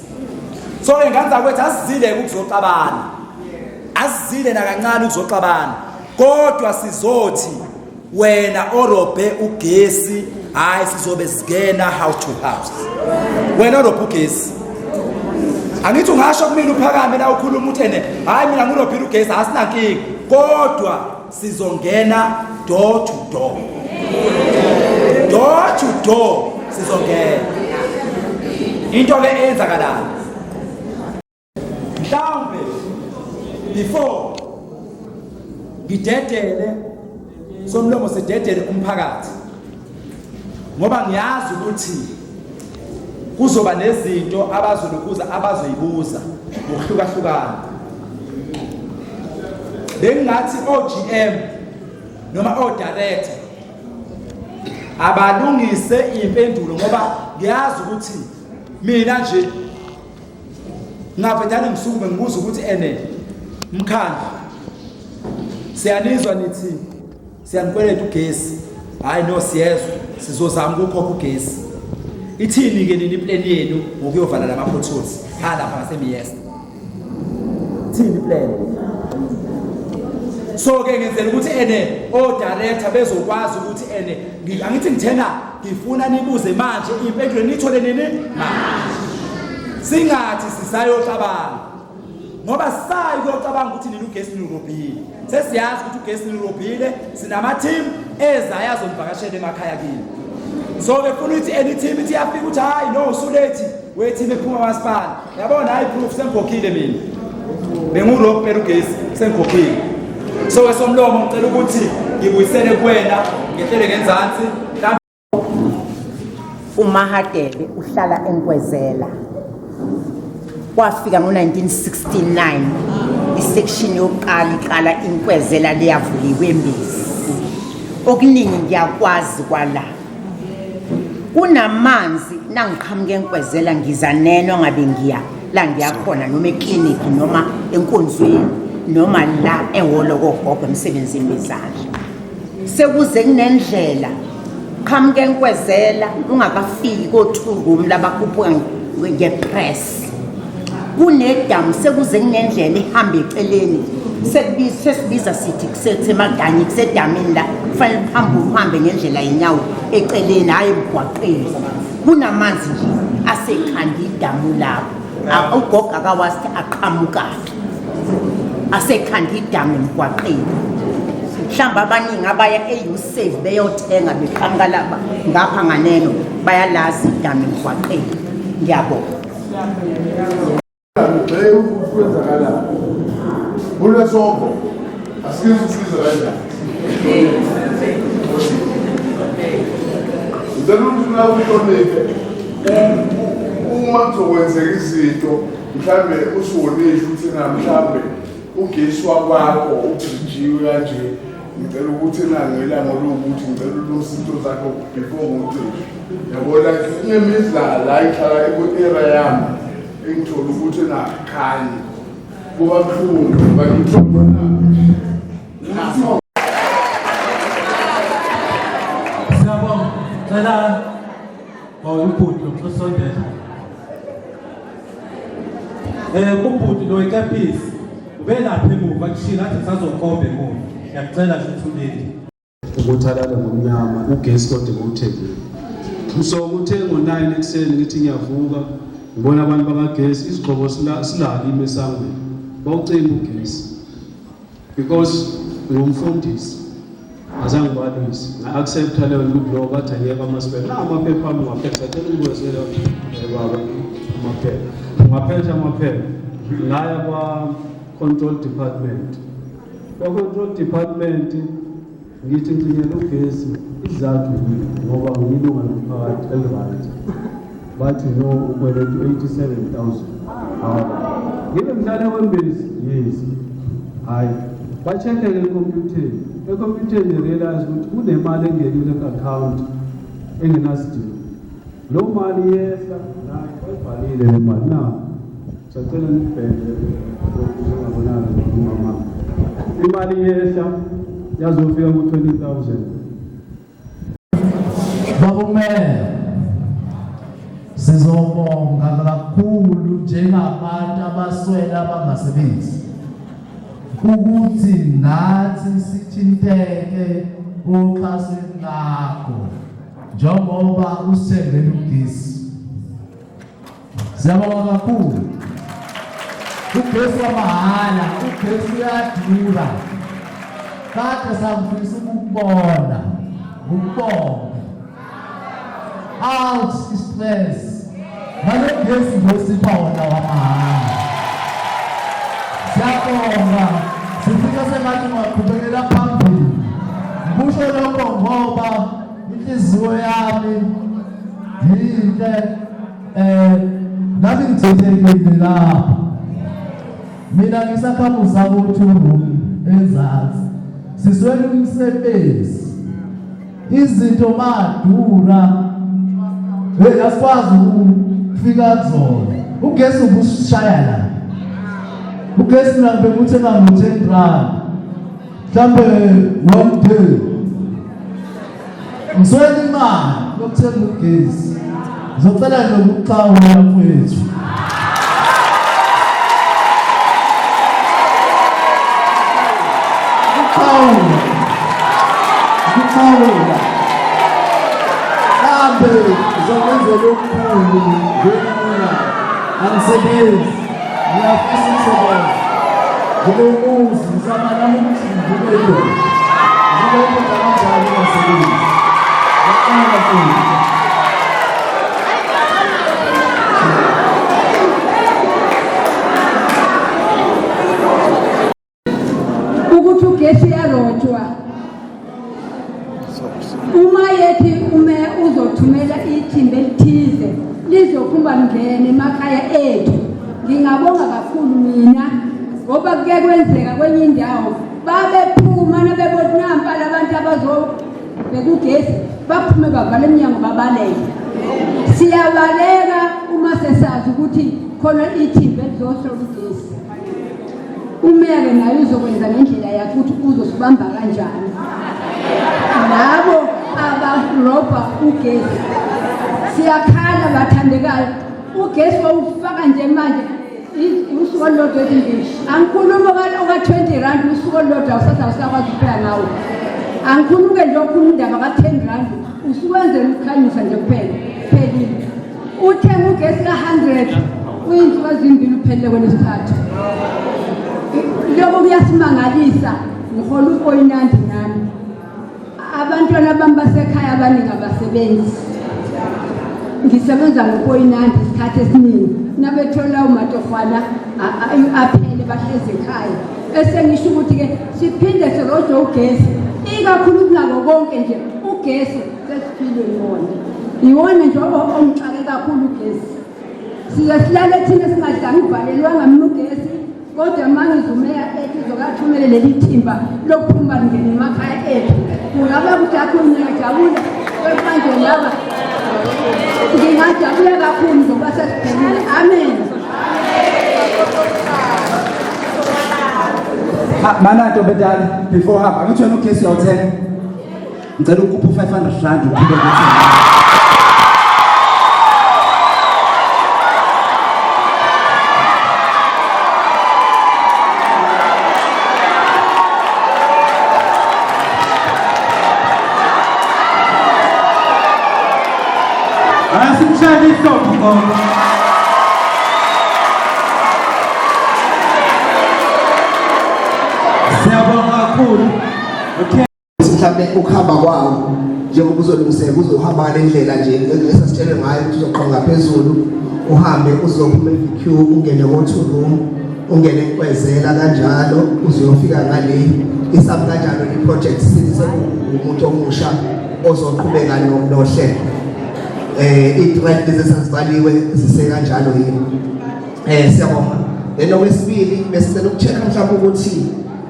[SPEAKER 1] So ke ngane zakwethu asizile ukuzoxabana. Asizile nakancane ukuzoxabana. Kodwa sizothi wena orobhe ugesi hayi sizobe singena house to house. Wena orobhe ugesi. Angithi ungasho kumina uphakame la ukhuluma uthi ene hayi mina ngirobhile ugesi asinankinga kodwa sizongena door to door. Door to door sizongena. Into ke eyenzakalayo mhlawumbe before ngidedele somlomo sidedele umphakathi ngoba ngiyazi ukuthi kuzoba nezinto abazolokuza abazoyibuza ngokuhlukahlukana bengingathi o-GM noma o-director abalungise iy'mpendulo ngoba ngiyazi ukuthi mina nje Ngavele ngisukume ngibuza ukuthi ene mkhandlu siyanizwa nithi siyanikweleta ugesi hayi no siyezwa sizozama ukukhokha ugesi ithini ke nini iplan yenu ngokuyovala lama potholes ha lapha ngasemiyesta ithini iplan so ke ngenzela ukuthi ene o director bezokwazi ukuthi ene angithi ngithena ngifuna nibuze manje impendulo nithole nini manje singathi sisayocabanga ngoba sayi kuyocabanga ukuthi nina ugesi nirobhile sesiyazi ukuthi ugesi nirobhile sinama-team ezayo azonivakashela emakhaya kini so ke funa ukuthi any team ithi yafika ukuthi hayi no usulethi we-team ephuma masipala yabona hayi proof sengikhokhile mina bengurob phela ugesi sengikhokhile so ke somlomo ngicela ukuthi ngibuyisele kuwena ngehlele ngenzansi
[SPEAKER 6] uMahadebe uhlala eNkwezela kwafika ngo-1969 isection yokuqala iqala inkwezela liyavuliwe embezi okuningi ngiyakwazi kwala kunamanzi nangiqhamuka enkwezela ngiza nenwa ngabe ngiya la ngiyakhona noma ekliniki noma enkonzweni noma la ehholo kogogo emsebenzini wezandla sekuze kunendlela qhamuka enkwezela ungakafiki ko-two room labakhuphuka ngepress kunedamu sekuze kunendlela ihamba eceleni sesibiza sithi kusemadanye kusedamini la kufanele uhambe uhambe ngendlela yenyawo eceleni hhayi emgwaqeni kunamanzi nje asekhanda idamu lapho ugogo akawazi ukuthi aqhamukaphi asekhanda idamu emgwaqeni mhlawumbe abaningi abaya e-usave beyothenga beqhamuka lapha ngapha nganeno bayalazi idamu emgwaqeni ngiyabonga
[SPEAKER 7] Ngigxeke ukuthi kwenzakalani. Kunesongo asikize usizo kanjani. Ngicela ukuthi la uhloniphe uma kuzokwenzeka izinto mhlambe usuwonisho ukuthi na mhlambe ugesi wakwakho ubhijiwe kanje ngicela ukuthi na ngelanga oluwukuthi ngicela ulungise into zakho before ngocishe yabo like kunemidlala la ihlala eku-era yami engithola ukuthi nakhanyi kuba buhlungu bangithola
[SPEAKER 3] Siyabonga. Cela oh ubhuti lo usondela. Eh ubhuti lo ikapisi ubelapha emuva kushila athi ngisazokhomba emuva. Ngiyacela nje ukuthi ulinde.
[SPEAKER 8] Ukuthi alale ngomnyama ugesi kodwa bowuthengile. So kuthe ngo-9 ekuseni ngithi ngiyavuka ngibona abantu bakagesi isigqoko sila kimi esangweni bawucima ugesi because ngumfundisi azange balwise nga-accepta leyo nto ukuthi lo bathi angeke amasibele na amaphepha ami ngwaphetha cela ungibuyisele eh, baba amaphepha ngwaphetha amaphepha ngaya kwa-control department Kwa-control department ngithi ngicinyela ugesi isizathu yini ngoba ngiyilunga lomphakathi eli-right bathi no ukweleta u-87 000 hawu ngibe ngihlala kwembezi yes hhayi ba-check-ke ekhompyutheni ekhompyutheni realize ukuthi kunemali engenile ku-akhawunti engenasidingo loo mali yehla nayo bayibhalile le mali na Sacela nibheke ngabonana nomama. Imali yehla yazofika ku-20,000.
[SPEAKER 9] Baba uMeya, sizobonga kakhulu njengabantu abaswele abangasebenzi. ukuthi nathi sithinteke oxhasweni lakho njengoba usithengele ugesi. Siyabonga kakhulu. Ugesi wamahhala, ugesi uyadura. Kade sangifisa ukukubona, ngikubonge. Out stress. Ngalo gesi nje osipha wona wamahhala. Siyabonga. Sifisa sengathi ungaqhubekela phambili. Ngikusho lokho ngoba inhliziyo yami yinhle eh nami ngithintekile lapha. Mina ngisakhamuzi sakuthi room enzansi. Siswele umsebenzi. Izinto madura. Hey asikwazi ukufika kuzona. Ugesi ubushaya la. Ugesi mina ngibekuthenga ngo-10 rand. Mhlambe one day. Ngiswele imali yokuthenga ugesi. Ngizocela nje ukuxhawula mfowethu. Ukuxhawula. Ukuxhawula. Kambe ngizokwenzela okukhulu njengoba angisebenzi. Ngiyafisa ukusebenza. Nginomuzi ngizama nami ukuthi ngibe indoda. Ngibe indoda kanjani ngingasebenzi? Ngiyaqala mfowethu.
[SPEAKER 10] Ukuthi ugesi uyarojwa uma yethi ume uzothumela ithimba elithize lizophuma lingene emakhaya ethu ngingabonga kakhulu mina ngoba kuke kwenzeka kwenye indawo babephuma nabebona nampa labantu abazobheka ugesi baphume bavala iminyango babaleke siyabaleka uma sesazi ukuthi khona ithimba elizohlola ugesi Umeke naye uzokwenza ngendlela yakhe ukuthi uzosibamba kanjani. Labo abarobha ugesi. Siyakhala bathandekayo. Ugesi wawufaka nje manje usuku olulodwa ezimbili. Angikhulumi oka-20 rand usuku olulodwa awusathi awusakwazi ukuphela ngawo. Angikhulume nje okhuluma indaba ka-10 rand usukwenzela ukukhanyisa nje kuphela. Phelile. Uthenga ugesi ka-100 uyinsuku ezimbili uphelele kwelesithathu. Lokho kuyasimangalisa ngihola upoyinandi nami. Abantwana bami basekhaya abaningi abasebenzi. Ngisebenza ngopoyinandi isikhathi esiningi. Nabethola umatohwana aphele bahlezi ekhaya. Esengisho ukuthi-ke siphinde sirojwe ugesi ikakhulu kunako konke nje ugesi sesiphile iwona iwona nje ongixake kakhulu ugesi size silale thina singadlanga uvalelwanga mina ugesi kodwa uma ngizumeya ethi uzokathumele leli thimba lokuphuma lingene emakhaya ethu kungaba kuthi kakhulu ngingajabula manje laba ngingajabula kakhulu ngoba sesibhekile amen.
[SPEAKER 1] Mana ntombendala before hamba angithi wena ugesi uyawuthenga. Ngicela ukupha u-500 rand uqhubeke uthenge.
[SPEAKER 3] Asimshayele ihlombe gogo. Siyabonga kakhulu. Okay.
[SPEAKER 11] Mhlawumbe ukuhamba kwawo njengoba uzolungiseka uzohamba ngale ndlela nje esasitshelwe ngayo ukuthi uzoqhamuka phezulu uhambe uzophuma e-VQ ungene ko-two room ungene eNkwezela kanjalo uzuyofika ngale isami kanjalo i-project sekuwumuntu omusha ozoqhubeka nohlelo eh i-thread lezi esazibaliwe zisekanjalo yini eh siyabonga then okwesibili besicela ukucheck mhlawumbe ukuthi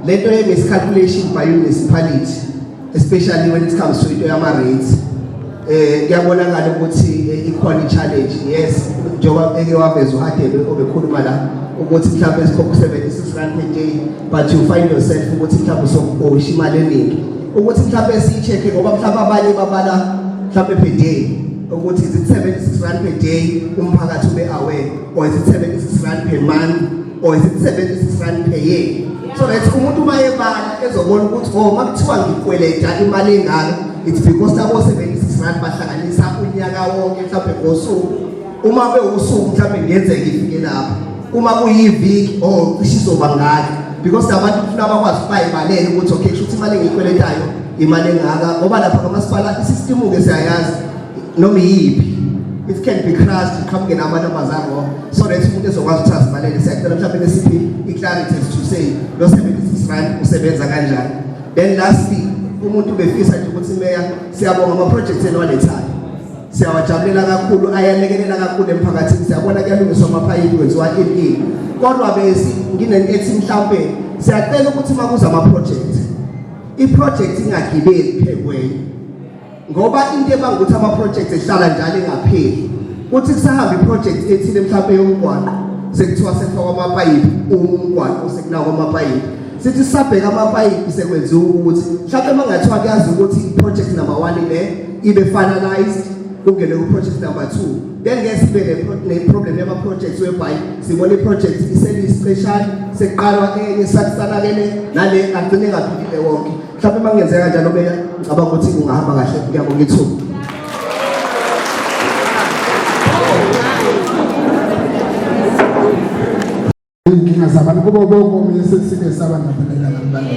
[SPEAKER 11] lento ye miscalculation by municipality especially when it comes to into yama rates eh kuyabonakala ukuthi eh, ikhona i-challenge yes njengoba eke waveza uHadebe obekhuluma la ukuthi mhlawumbe sikhokha 76 rand per day but you find yourself ukuthi mhlawumbe usokosha imali eningi ukuthi mhlawumbe siyi-check-e ngoba mhlawumbe abanye babala mhlawumbe per day ukuthi is it 76 rand per day umphakathi ube aware or is it 76 rand per month Or is it 76 rand per year? So that umuntu uma ebala ezobona ukuthi oh uma kuthiwa ngikweleta imali engaka, it's because labo 76 rand bahlanganisa unyaka wonke mhlawumbe ngosuku. Uma bewusuku mhlawumbe ngenzeka ifike lapho. Uma kuyiviki oh cishe izoba ngaka because abantu kufuna bakwazi ukuthi bayibalele ukuthi okay kusho ukuthi imali engiyikweletayo imali engaka ngoba lapha kamasipala isystem-ke siyayazi noma iyiphi it can be crushed iqhamuke nama-numbers a-wrong so that umuntu ezokwazi ukuthi azibalele. Siyacela mhlawumbe nesiphi i-clarity as to say lo 76 rand usebenza kanjani. Then lastly, umuntu befisa nje ukuthi meya siyabonga ama-projects eniwalethayo, siyawajabulela kakhulu, ayalekelela kakhulu emphakathini. Siyabona kuyalungiswa amaphayiphi, kwenziwa ini ini, kodwa besi nginento ethi mhlawumbe siyacela ukuthi uma kuza ama-project, i-project ingagibeli phekweni ngoba into ebanga ukuthi ama-project ehlala njalo engapheli kuthi kusahamba i-project ethile mhlawumbe yomgwaqo sekuthiwa sekufakwa amapayipi, umgwaqo sekunakwa amapayipi, sithi sisabheka amapayipi sekwenziwa ukuthi mhlawumbe uma ngathiwa kuyazi ukuthi i-project number one le ibe finalized kungene ku-project number two, then ngeke sibe ne-problem yama-projects whereby sibona i-project iseliyisiqeshana sekuqalwa enye sakusanakele nale agcine engaphilile wonke. Mhlawumbe uma kungenzeka kanjalo meya, ngicabanga ukuthi kungahamba kahle. Ngiyabonga ithuba.
[SPEAKER 12] Iy'nkinga zabantu kubo bonke omunye sesike saba nabonela ngabantu.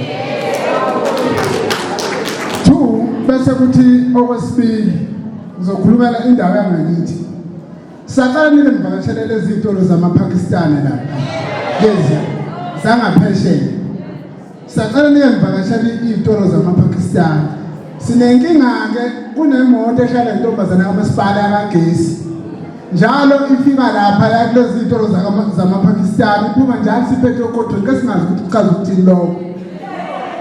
[SPEAKER 12] Two, bese kuthi okwesibili ngizokhulumela indawo yangakithi. Saqala nike ngivakashele lezi zitolo zamaPakistani lapha. Lezi zangaphesheya. Sacela nike ngivakashele iy'tolo zamaPakistani. Sinenkinga-ke, kunemoto ehlala intombazane kamasipala yakagesi. Njalo ifika lapha yakulezi zitolo zamaPakistani iphuma njalo siphethe okodweni esingazi ukuthi kuchaza ukuthini lokho.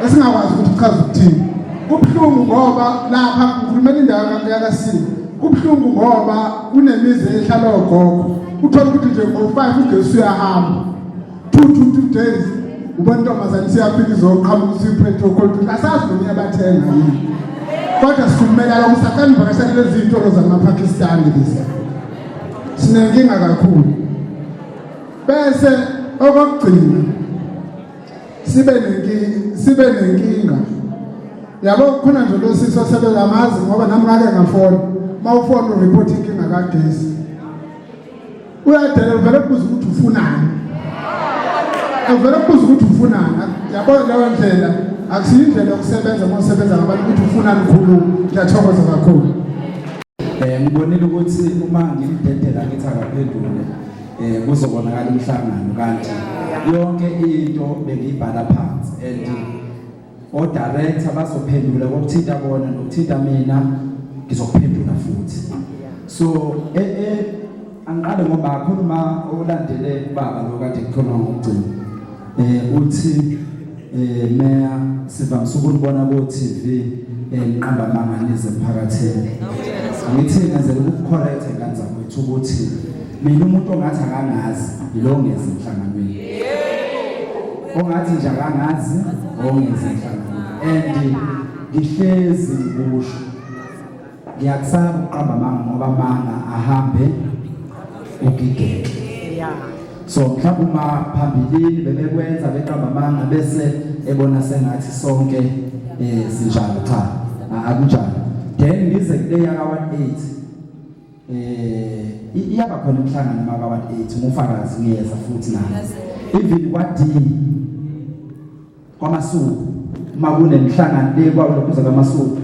[SPEAKER 12] Esingakwazi ukuthi kuchaza ukuthini. Kubuhlungu ngoba lapha ngikhulumela indawo yakasiko. Kubuhlungu ngoba kunemizi ehlala ogogo. Uthola ukuthi nje ngo-5 ugesi uyahamba. 2 to 2 days ubona intombazane isiyafika izoqhamuka isiphethe okolweni, asazi noma iyabathenga yini, kodwa sikhulumela lokho. Sacela nivakashele lezi zitolo zamaPakistani lezi, sinenkinga kakhulu. Bese okokugcina sibe nenkinga yabo khona nje lo sisi osebenza amazi ngoba nami ngake ngafona. Uma ufona ureport inkinga kagesi uyadelela, uvele kubuza ukuthi ufunani, uvele kubuza ukuthi ufunani. Yabo, leyo ndlela akusiyo indlela yokusebenza uma usebenza ngabantu ukuthi ufunani. Khulu, ngiyathokoza kakhulu.
[SPEAKER 1] Ngibonile ukuthi uma ngimdedela ngithi akaphendule kuzobonakala umhlangano, kanti yonke into bengiyibhala phansi and o director bazophendula kokuthinta bona nokuthinta mina ngizokuphendula futhi. So angiqale ngoba khuluma olandele ubaba lo kade kukhuluma ngokugcina. Uthi meya sivamise ukunibona ko TV niqamba amanga nize emphakathini. Ngithi ngenzela ukucorrect ngane zakwethu ukuthi mina umuntu ongathi akangazi yilo ongeze emhlanganweni, ongathi nje akangazi ongeze emhlanganweni, and ngihlezi ngikusho, ngiyakusaba ukuqamba amanga ngoba amanga ahambe ugigeke. So mhlawumbe uma phambilini bebekwenza beqamba amanga bese ebona sengathi sonke sinjalo, cha, akunjalo. Then ngize kule yaka 18 iyaba khona imihlangano maka 18, ngufakazi, ngiyeza futhi nami even kwa D kwamasuku uma kunemihlangano le kwalokhuza kwamasuku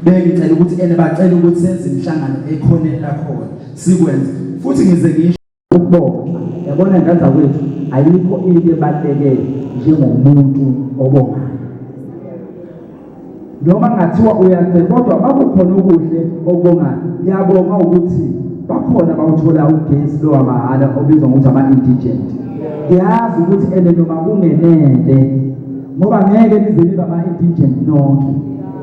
[SPEAKER 1] bengicela ukuthi ene bacela ukuthi senze imihlangano ekhoneni lakhona, sikwenze futhi. Ngize ngisho ukubonga, yabona ngane zakwethu, ayikho into ebaluleke njengomuntu obongayo noma ngathiwa uyacela, kodwa makukhona okuhle okubongayo. Ngiyabonga ukuthi bakhona bawuthola ugesi lo wamahhala obizwa ngokuthi ama-indigent. Ngiyazi ukuthi ene noma kungenele ngoba ngeke nize nibe ama-indigent nonke,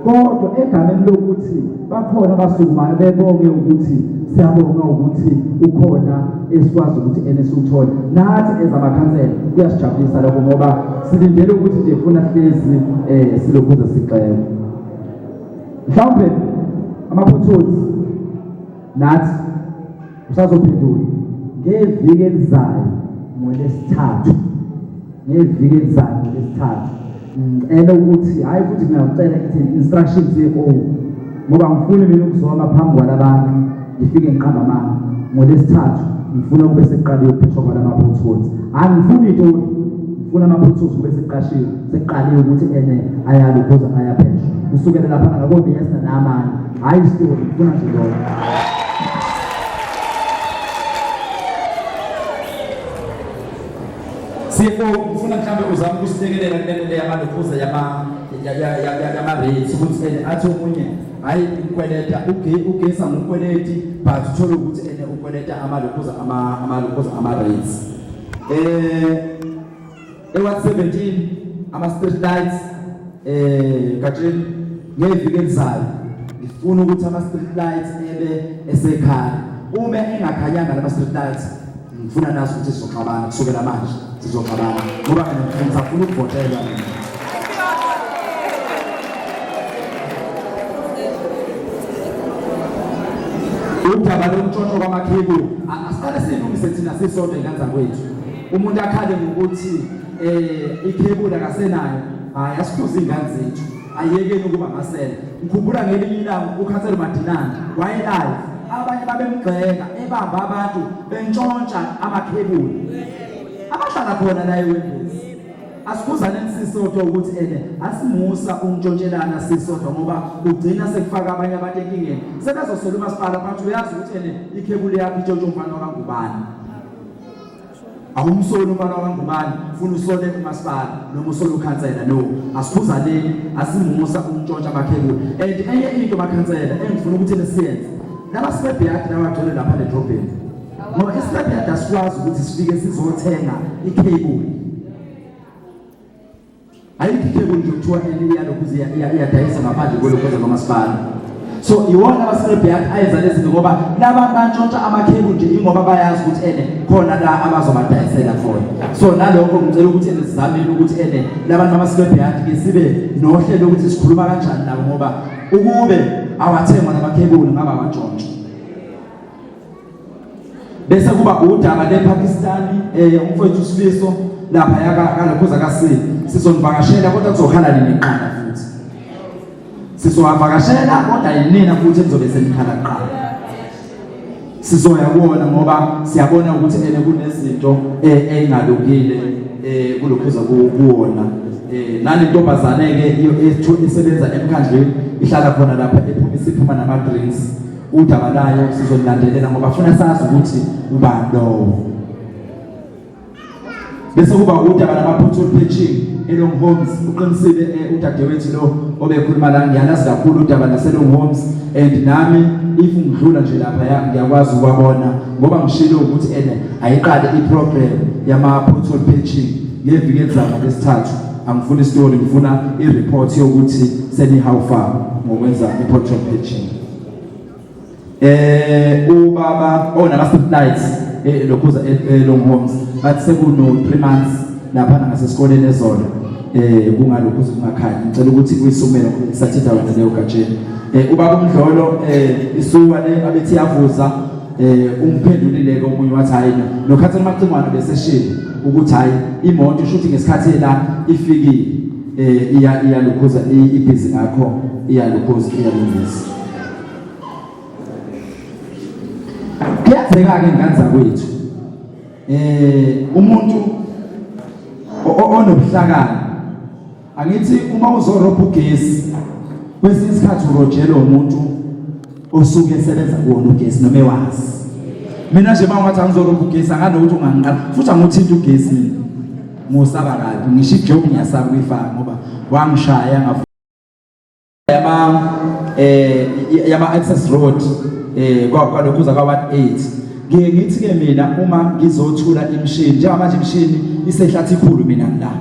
[SPEAKER 1] kodwa egameni lokuthi bakhona abasukumayo bebonge ukuthi siyabonga ukuthi ukhona esikwazi ukuthi ene siwuthole nathi ezamakhansela, kuyasijabulisa lokho ngoba silindele ukuthi nje funa hlezi silokhuze sixele mhlawumbe ama-potholes nathi usazophendula ngeviki elizayo ngolesithathu. Ngeviki elizayo ngolwesithathu ngicela ukuthi hhayi futhi ngiyacela ngithi instruction CFO ngoba ngifuni mina ukuzoma phambi kwalabantu ngifike ngiqamba amanga ngolwesithathu ngifuna kube sekuqaliwe ukuphethwa kwalama-potholes angifuni itoli ngifuna ama-potholes kube sekuqashiwe sekuqaliwe ukuthi ene ayalukhuza ayapheshwa kusukela laphana ngakobiyesna namanye hhayi isitori ngifuna nje lokho. CFO ngifuna mhlawumbe uzame ukusilekelela kulento le yamalokhuza yama yama rates ukuthi ene athi omunye hayi ukweleta ugesi angukweleti but uthole ukuthi ene ukweleta amalokhuza ama amalokhuza ama rates eh eWard 17 ama street lights eh Gatsheni ngeviki elizayo ngifuna ukuthi ama street lights ebe esekhaya uma engakhanyanga lama street lights Ngifuna nazi ukuthi sizoxabana kusukela manje sizoxabana ngoba mina ngisafuna ukuvotelwa mina. Udaba lokutshontshwa kwamakhebuli asiqale silungise thina sisodwa ingane zakwethu. Umuntu akhale ngokuthi eh ikhebuli akasenayo, hayi asikhuze ingane zethu. Ayekeni ukuba amasela. Ngikhumbula ngelinye ilanga ukhansela Madinane wayelive abanye babemgxeka ebamba abantu bentshontsha amakhebuli abahlala khona la eWembezi. Asikhuzaneni sisodwa ukuthi ene asimusa ukuntshontshelana sisodwa ngoba ugcina sekufaka abanye abantu enkingeni. Sebezosola umasipala but uyazi ukuthi ene ikhebuli yakho itshontshwa umfana wakangubani. Awumsoli umfana wakangubani funa usole umasipala noma usole ukhansela no asikhuzaneni asimusa ukuntshontsha amakhebuli and enye into makhansela engifuna ukuthi nisiyenze laba scrapyard laba agcwele lapha ledrobheni ngoba iscrapyard asikwazi ukuthi sifike sizothenga icable Ayikho ikhebuli nje kuthiwa iyalokhu iyadayisa ngaphandle kwelokhoza kwamasipala. So iwona ama-scrapyard ayenza lezi zinto ngoba laba bantshontsha amakhebuli nje ingoba bayazi ukuthi ene khona la abazobadayisela khona. So nalokho ngicela ukuthi ene sizamile ukuthi ene labantu bama-scrapyard ke sibe nohlelo ukuthi sikhuluma kanjani nabo ngoba ukube awathengwa namakhebuli ngabe awantshontsha. Bese kuba udaba lePakistani eh umfowethu Sifiso lapha yaka kalokhuza kaSi sizonivakashela kodwa kuzokhala nini kuqala futhi sizowavakashela kodwa yinina futhi enizobe senikhala kuqala sizoya kuwona ngoba siyabona ukuthi ene kunezinto eh, engalungile eh kulokhuza kuwona eh nalentombazane ke esebenza emkhandlweni ihlala khona lapha ephuma isiphuma nama drinks Udaba layo sizolilandelela ngoba funa sazi ukuthi ubani lowo. Bese kuba udaba lama-pothole patching eLong Homes uqinisile eh, udadewethu lo obekhuluma la ngiyalazi kakhulu udaba laseLong Homes and nami if ngidlula nje lapha ngiyakwazi ukwabona ngoba ngishilo ukuthi ene ayiqale i-program yama-pothole patching ngeviki elizayo ngolwesithathu angifuni isitori ngifuna i-report yokuthi seni-how far ngokwenza i-pothole patching eh ubaba oh nama street lights eh lokhuza eh, long homes bathi sekuno 3 months lapha ngasesikoleni ezolo eh kungalokhu kungakhanyi ngicela ukuthi uyisumele sathinta wena leyo gatsheni eh ubaba umdlolo eh isuka le abethi yavuza eh ungiphendulile ke omunye wathi hayi nokhathela amacingwane beseshile ukuthi hayi imoto ishuthi ngesikhathi la ifikile eh iya iyalukhuza ibhizi ngakho iyalukhuza iyalungisa Kuyenzeka-ke ngane zakwethu eh umuntu onobuhlakani angithi uma uzorobha ugesi kwesinye isikhathi urojelwa umuntu osuke esebenza kuwona ugesi noma ewazi mina nje uma ungathi angizorobha ugesi anganokuthi ungangiqala futhi anguthinta ugesi mina ngosaba kabi ngisho ijob ngiyasaba ukuyifaka ngoba wangishaya yama eh yama access road eh kwalokhuza kwa ward 8 ngiye ngithi ke mina uma ngizothula imishini njengamanje imishini isehlathi ikhulu mina ngila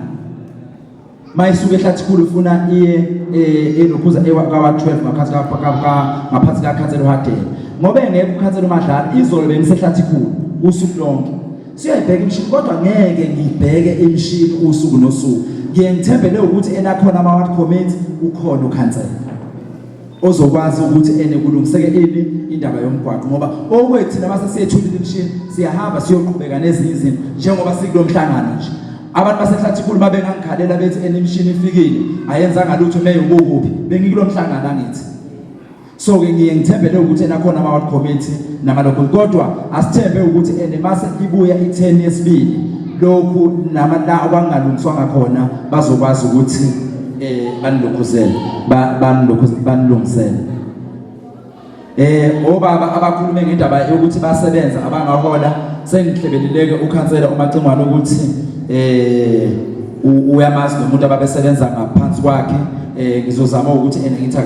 [SPEAKER 1] mayisuke ehlathi khulu ufuna iye eh, elokhuza kwa ward 12 ngaphansi ka ngaphansi ka khansela uHadebe ngoba engekho ukhansela uMadlala izolo bengisehlathi khulu usuku lonke Siyayibheka imishini kodwa ngeke ngibheke imishini usuku nosuku. Ngiye ngithembele ukuthi enakhona ama-ward committee ukhona ukhansela ozokwazi ukuthi ene kulungiseke ini indaba yomgwaqo ngoba okwethu thina mase siyethulile imishini siyahamba siyoqhubeka nezinye izinto njengoba sikulo mhlangano nje. Abantu baseHlathikulu babengangikhalela bethi enimshini ifikile ayenzanga lutho meya ubukuphi bengikulo mhlangano angithi. So ke ngiye ngithembele ukuthi enakhona ama ward committee namalokhu kodwa asithembe ukuthi ene mase ibuya i-10 yesibili lokhu nama la okwangalungiswanga khona bazokwazi ukuthi eh banilokhuzele banilokhuze banilungisele. Eh obaba abakhulume ngendaba yokuthi basebenza abangahola sengihlebelileke ukhansela uMacingwane ukuthi eh uyamazi nomuntu ababesebenza ngaphansi kwakhe eh ngizozama ukuthi ene ngithi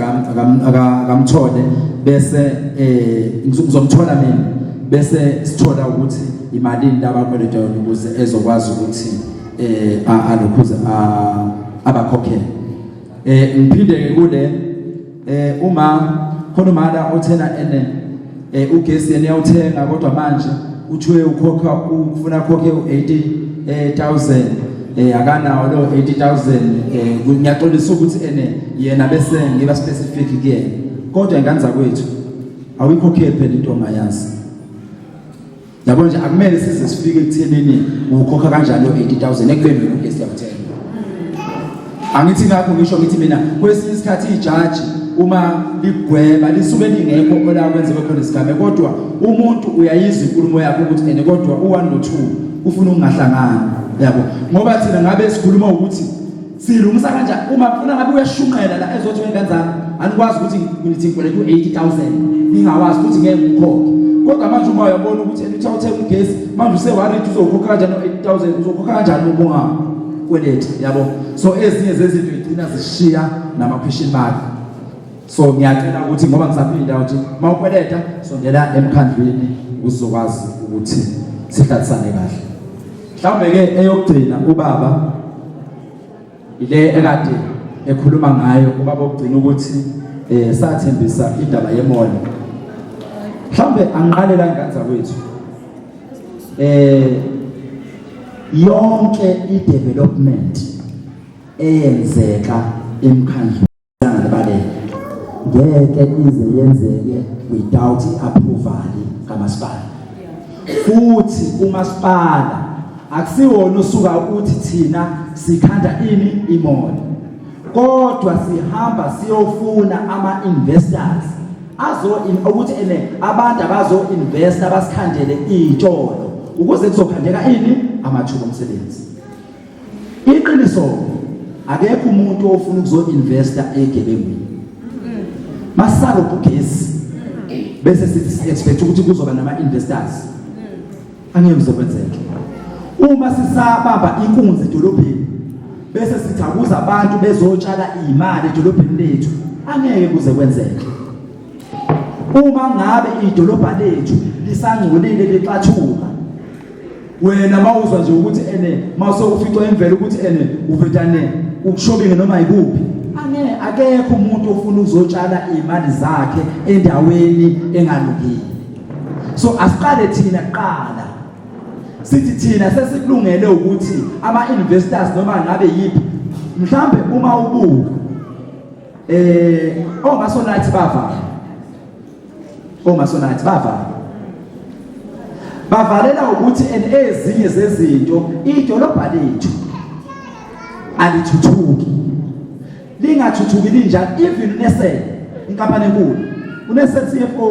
[SPEAKER 1] akamthole bese eh ngizomthola mina bese sithola ukuthi imalini labakweleta yona ukuze ezokwazi ukuthi eh alokhuze abakhokhele. Eh ngiphinde ke kule eh uma khona umala othena ene eh ugesi yena uyawuthenga kodwa manje uthiwe ukhokha ufuna khokhe u80000 eh akanawo lo 80000 eh ngiyaxolisa ukuthi ene yena bese ngiba specific kuyena kodwa ingane zakwethu awuyikhokheli phela into ongayazi. Yabo nje akumele size sifike ekuthenini ukhokha kanjani lo 80000 ekubeni wena ugesi uyawuthenga. Angithi ngakho ngisho ngithi mina kwesinye isikhathi ijaji uma ligweba lisuke lingekho ola kwenzeke khona isigameko kodwa umuntu uyayizwa inkulumo yakhe ukuthi ene kodwa u1 no2 ufuna ukungahlangani yabo ngoba thina ngabe sikhuluma ukuthi Silungisa kanjani uma kufuna ngabe uyashunqela la ezothi wengane zami anikwazi ukuthi ngithi ngikweleta u-80,000 ningawazi ukuthi ngeke ngikhokhe. Kodwa manje uma uyabona ukuthi uthe uthenga ugesi manje useworried uzokhokha kanjani u-80,000 uzokhokha kanjani uma ungakweleti yabo. So ezinye zezinto igcina zishiya nama question mark. So ngiyacela ukuthi ngoba ngisaphinda ukuthi uma ukweleta sondela emkhandlwini uzokwazi ukuthi sihlalisane kahle. Mhlawumbe ke eyokugcina ubaba ile ekade ekhuluma ngayo ubaba okugcina ukuthi eh sathembisa indaba yemall. Mhlawumbe angiqale la ingane zakwethu. Eh yonke i-development eyenzeka emkhandlwini Ngibaleke. Ngeke ize yenzeke without i-approval kamasipala. Futhi umasipala akusiwona usuka uthi thina sikhanda ini imall. Kodwa sihamba siyofuna ama-investors azo ukuthi ene abantu abazo investa basikhandele iy'tolo ukuze kuzokhandeka ini amathuba omsebenzi. Iqiniso akekho umuntu ofuna ukuzo-investa egebengwini. Masalo ugesi bese sithi expect ukuthi kuzoba nama investors. Angeke kuzokwenzeka. Uma sisabamba inkunzi edolobheni bese sithi akuza abantu bezotshala imali edolobheni lethu angeke kuze kwenzeke. Uma ngabe idolobha lethu lisangcolile lixathuka wena mawuzwa nje ukuthi ene mase uficwa imvelo ukuthi ene uvetane ukushobinge noma yikuphi ane akekho umuntu ofuna ukuzotshala imali zakhe endaweni engalungile so asiqale thina kuqala sithi thina sesikulungele ukuthi ama investors noma ngabe yiphi mhlambe uma ubuka eh omasonathi bavala omasonathi bavala bavalela ukuthi en ezinye zezinto idolobha lethu alithuthuki lingathuthuki linjani even unesele inkampani enkulu unesele CFO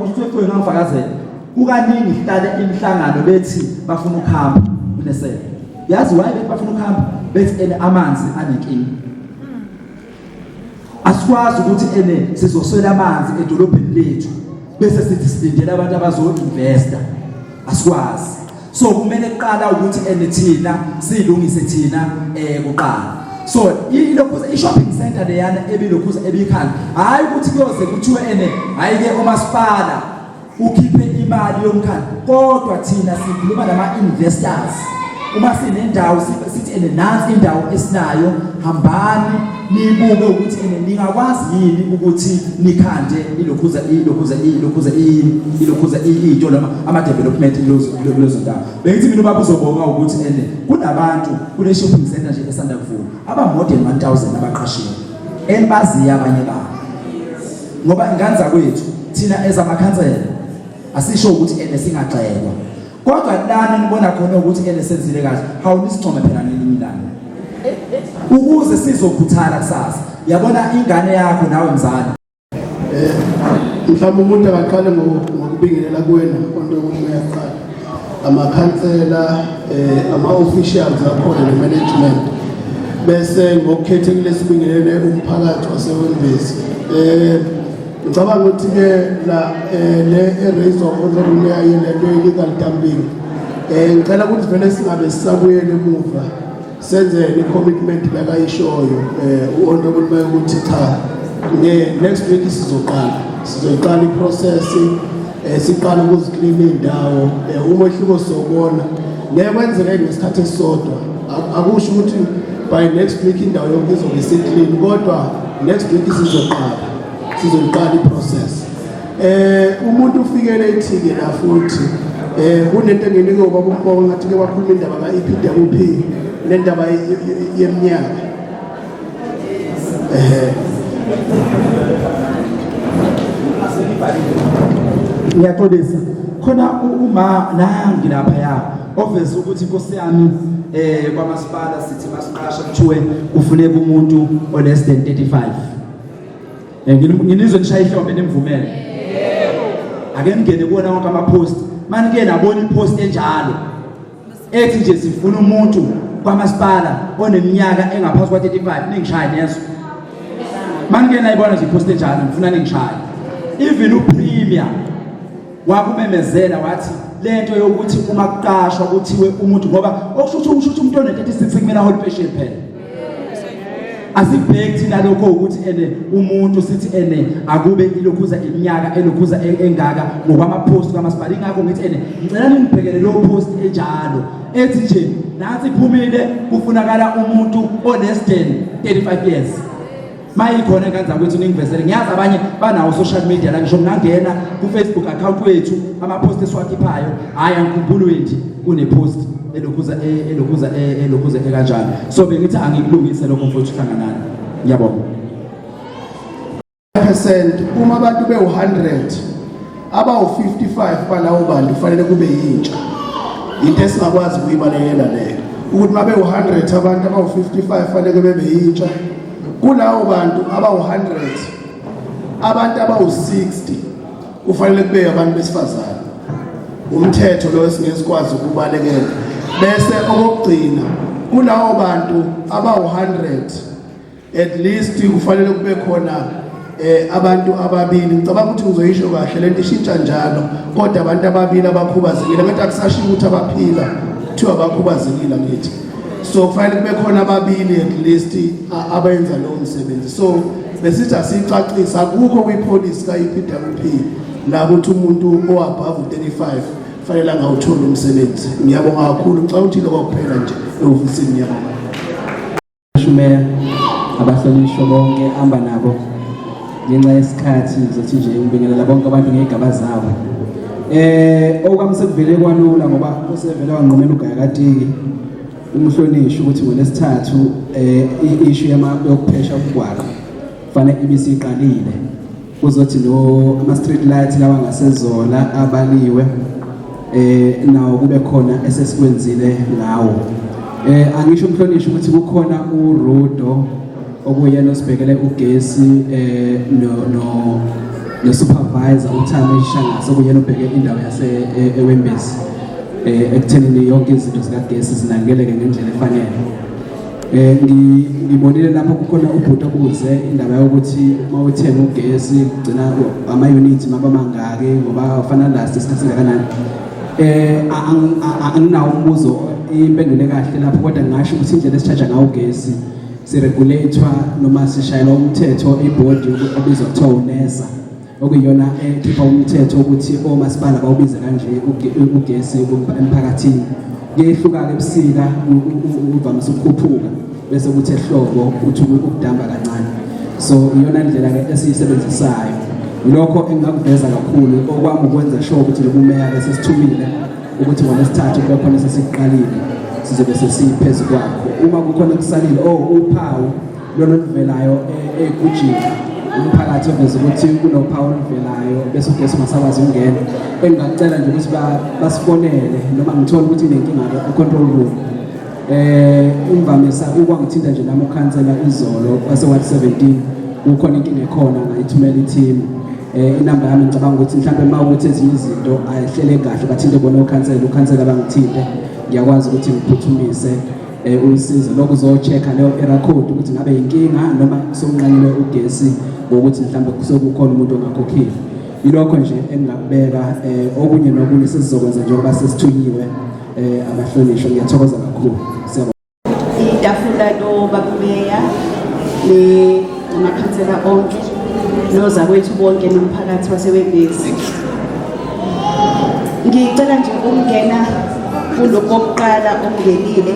[SPEAKER 1] uCFO ungangifakazela kukaningi sihlale imihlangano bethi bafuna ukuhamba unesele yazi why bethi bafuna ukuhamba bethi ene amanzi anenkinga Asikwazi ukuthi ene sizoswela amanzi edolobheni lethu bese sithi silindele abantu abazo-investa. Asikwazi. So kumele kuqala ukuthi ene thina silungise thina eh kuqala. So ilokhu i-shopping center leyana ebilokhu ebikhala hayi ukuthi kuyoze kuthiwe ene hayi ke umasipala ukhiphe imali yomkhandlu kodwa thina sikhuluma nama-investors uma sinendawo sithi ene nansi indawo esinayo hambani nibuke ukuthi ene ningakwazi yini ukuthi nikhande ilokhuza ilokhuza ilokhuza ilokhuza into noma ama-development kulezo ndawo bengithi mina ubaba uzobonga ukuthi ene kunabantu kule shopping center nje esanda kuvula aba-more than 1000 abaqashiwe enibaziyo abanye babo ngoba ingane zakwethu thina ezamakhansela asisho ukuthi ene singagxekwa. Kodwa lana nibona khona ukuthi ene senzile kahle, hawu nisincome phela ngelinye ilanga. Ukuze sizokhuthala kusasa. Yabona ingane yakho nawe mzali.
[SPEAKER 13] Eh mhlawumbe umuntu akaqale ngokubingelela kuwena onto yokumeya kuqala. Amakhansela eh ama-officials akhona ne-management bese ngokukhethekile sibingelele umphakathi waseWembezi. Eh ngicabanga ukuthi ke la eh, le e-raise of honorable mayor yelento illegal dumping eh ngicela ukuthi vele singabe sisabuyela emuva senze i-commitment lekayishoyo eh u-honorable mayor ukuthi cha nge next week sizoqala sizoyiqala i-process eh siqala ukuziklina indawo eh, umehluko sobona ngeke kwenzeke ngesikhathi esisodwa akusho ukuthi by next week indawo yonke izobe isiclean kodwa next week sizoqala sizoyiqala i-process eh umuntu ufikele ithike la futhi eh kunento enginike ubaba uMpongo ngathi ke wakhuluma indaba ka EPWP nendaba yeminyaka eh
[SPEAKER 1] Ngiyaxolisa khona uma nangi lapha ya oveza ukuthi inkosi yami eh kwamasipala sithi masiqasha kuthiwe kufuneka umuntu o less than 35. Eh, nginizwe nishaya ihlombe nimvumele. Yebo. Ake ningene kuwona wonke ama post. Mani ke nabona ipost enjalo. Ethi nje sifuna umuntu kwamasipala oneminyaka engaphansi kwa 35 ningishaye nezwe. Mani ke nayibona nje ipost enjalo ngifuna ningishaye. Even uPremier wakumemezela wathi lento yokuthi uma kuqashwa kuthiwe umuntu ngoba okusho ukuthi usho ukuthi umuntu one-36 kumele ahole impesheni phela asibheki thina lokho ukuthi ene umuntu sithi ene akube ilokhuza iminyaka elokhuza e, engaka ngokwama-post kamasipala ingakho ngithi ene ngicela ningibhekele lowo post enjalo ethi nje nansi iphumile kufunakala umuntu o-less than 35 years mayikhona enganza ukuthi ningivezele ngiyazi abanye banawo social media la ngisho ngingangena ku-facebook account wethu ama-post esiwakhiphayo hhayi angikhumbuli wenji kune-post elokhuza e, elokhuza e, elokhuza ekanjalo so bengithi angikulungise lokho mfowethu hlanganani ngiyabonga
[SPEAKER 13] percent uma abantu bewu-100 abawu-55 balawo bantu kufanele kube yintsha into esingakwazi ukuyibalekela leyo ukuthi uma bewu-100 abantu abawu-55 fanele bebe yintsha kulawo bantu abawu-100 abantu abawu-60 kufanele kube abantu besifazane umthetho lo esingeke sikwazi ukubalekela bese okokugcina kulawo bantu abawu-100 at least kufanele kube khona eh abantu ababili ngicabanga ukuthi ngizoyisho kahle lento ishintsha njalo kodwa abantu ababili abakhubazekile ngathi akusashiwo ukuthi abaphila kuthiwa abakhubazekile ngithi so kufanele kube khona ababili at least abenza lowo msebenzi so besithi asiyicacise akukho kwipolicy ka-EPWP la ukuthi umuntu oabove 35 fanele angawutholi umsebenzi ngiyabonga kakhulu ngicabanga ukuthi lokho kuphela nje ehhovisini ngiyabonga
[SPEAKER 14] Shumeya abahlonishwa bonke amba nabo ngenxa yesikhathi ngizothi nje ngibingelela bonke abantu ngey'gaba zabo eh okwami sekuvele kwalula ngoba usevele wanqumela ugaya katiki umhlonishwa ukuthi ngolesithathu eh i-issue yokuphesha umgwaqo kufanele ibisiqalile kuzothi no ama street lights lawa ngasezola abaliwe eh nawo kube khona esesikwenzile ngawo eh angisho umhlonishwa ukuthi kukhona uRudo okuyena osibhekele ugesi eh no no no supervisor uThami Shangase okuyena obheke indawo yase eh, eWembezi eh ekuthenini yonke izinto zikagesi zinakeleke ngendlela efanele Eh ngibonile lapho kukhona ubhuti obuze indaba yokuthi uma uthenga ugesi kugcina ama-unit maba mangaki ngoba ufana last isikhathi singakanani. Eh anginawo umbuzo impendulo kahle lapho kodwa ngingasho ukuthi indlela esishaja ngawo ugesi siregulathwa noma sishayelwa umthetho ibhodi obizwa kuthiwa unesa. okuyiyona ekhipha umthetho ukuthi omasipala bawubize kanje ugesi emphakathini kuyehluka-ke ebusika uvamise ukukhuphuka bese kuthi ehlobo uthi ukudamba kancane so iyona ndlela-ke esiyisebenzisayo lokho engingakuveza kakhulu okwami ukwenza sure ukuthi lobumeya-ke sesithumile ukuthi ngolwesithathu kube khona sesikuqalile sizobe sesiphezu kwakho uma kukhona okusalile oh uphawu lona oluvelayo e, egujini Umphakathi oveza ukuthi kunophawu oluvelayo bese ugesi ungasakwazi ukungena. Engingacela nje ukuthi basifonele noma ngithole ukuthi kunenkinga e-control room. Imvamisa ukwangithinta nje nami ukhansela izolo wase ward 17 kukhona inkinga ekhona ngayithumela i-team. Inamba yami ngicabanga ukuthi mhlawumbe uma ukuthi ezinye izinto ayihlele kahle bathinte bona okhansela, ukhansela bangithinte, ngiyakwazi ukuthi ngiphuthumise usizo lokho uzo-check-a leyo error code ukuthi ngabe yinkinga noma sokunqanyulwe ugesi ngokuthi mhlawumbe sekukhona umuntu ongakhokhile. Yilokho nje engingakubeka, okunye nokunye sesizokwenza njengoba sesithunyiwe abahlonishwa. Ngiyathokoza kakhulu. Siyabonga.
[SPEAKER 15] Itafula lobabumeya namakhansela onke nozakwethu bonke nomphakathi waseWembezi. Ngicela nje ukungena kulokhu kokuqala okungenile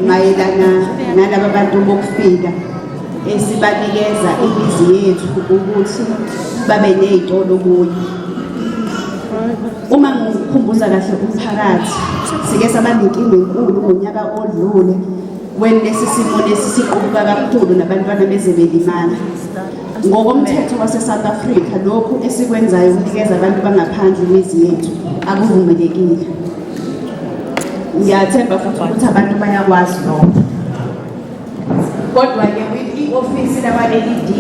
[SPEAKER 15] mayelana nalaba bantu bokufika esibanikeza imizi yethu ukuthi babe ney'tolo kuyo. Uma ngikhumbuza kahle umphakathi, sike saba nenkinga enkulu ngonyaka odlule when lesi simo lesi siqubuka kakhulu nabantwana beze belimala. Ngokomthetho wase-South Africa, lokhu esikwenzayo ukunikeza abantu bangaphandle imizi yethu akuvumelekile. Ngiyathemba futhi ukuthi abantu bayakwazi lokho. Kodwa-ke with i-ofisi laba-LED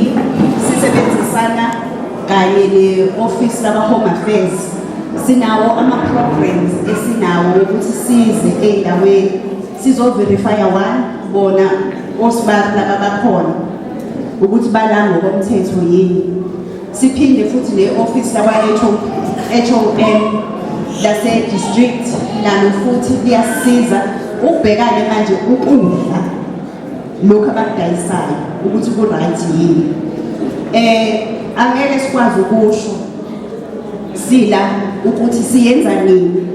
[SPEAKER 15] sisebenzisana kanye ne-ofisi laba-Home Affairs, sinawo ama-programs esinawo ukuthi size ey'ndaweni sizoverifya one bona osibari laba bakhona ukuthi bala ngokomthetho yini. Siphinde futhi ne-ofisi lakwa-HOM lase-district nalo futhi liyasiza ukubhekane manje ukudla lokhu abakudayisayo ukuthi ku-right yini. Angeke sikwazi ukusho sila ukuthi siyenza nini,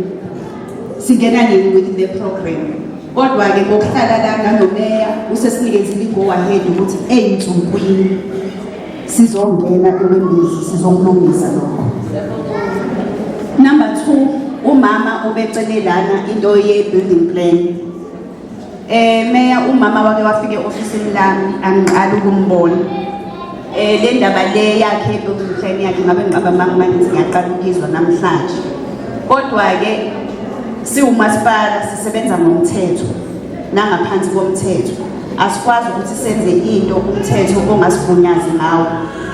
[SPEAKER 15] singena nini within the program. Kodwa-ke ngokuhlala la nanomeya usesinikezile i-go ahead ukuthi ey'nsukwini sizongena eWembezi sizokulungisa lokho. Number 2, umama obecele lana into ye-building plan. Meya, umama wake wafika e-ofisini lami, angiqali ukumbona. Le ndaba le yakhe ye-building plan yakhe ngabe ngiqaba manje ngiyaqala ukuyizwa namhlanje. Kodwa-ke siwumasipala sisebenza ngomthetho nangaphansi komthetho. Asikwazi ukuthi senze into umthetho ongasigunyazi ngawo.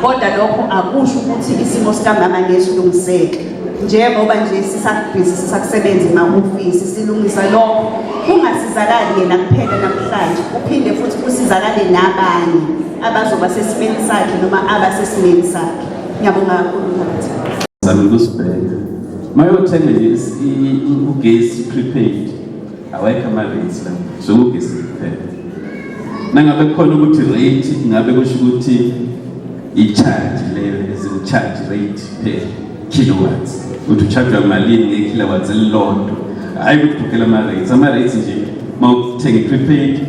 [SPEAKER 15] Kodwa lokho akusho ukuthi isimo sikamama ngeke silungiseke. Njengoba nje sisakubhizi sisakusebenza ema-ofisi silungisa lokho, kungasizakali yena kuphela namhlanje, kuphinde futhi kusizakale nabanye abazoba sesimeni sakhe noma abasesimeni sakhe. Ngiyabonga kakhulu mphakathi.
[SPEAKER 16] Zama ukusibheka. Mayothenga nje ugesi prepaid, awekho ama-rates la, so ugesi kuphela. Nangabe kukhona ukuthi rate, ngabe kusho ukuthi i-charge leyo, as in charge rate per kilowatts, ukuthi ucharge malini nge-kilowatts elilodwa. Hhayi ukuthi ukhokhela ama-rates, ama-rates nje uma uthenga i-prepaid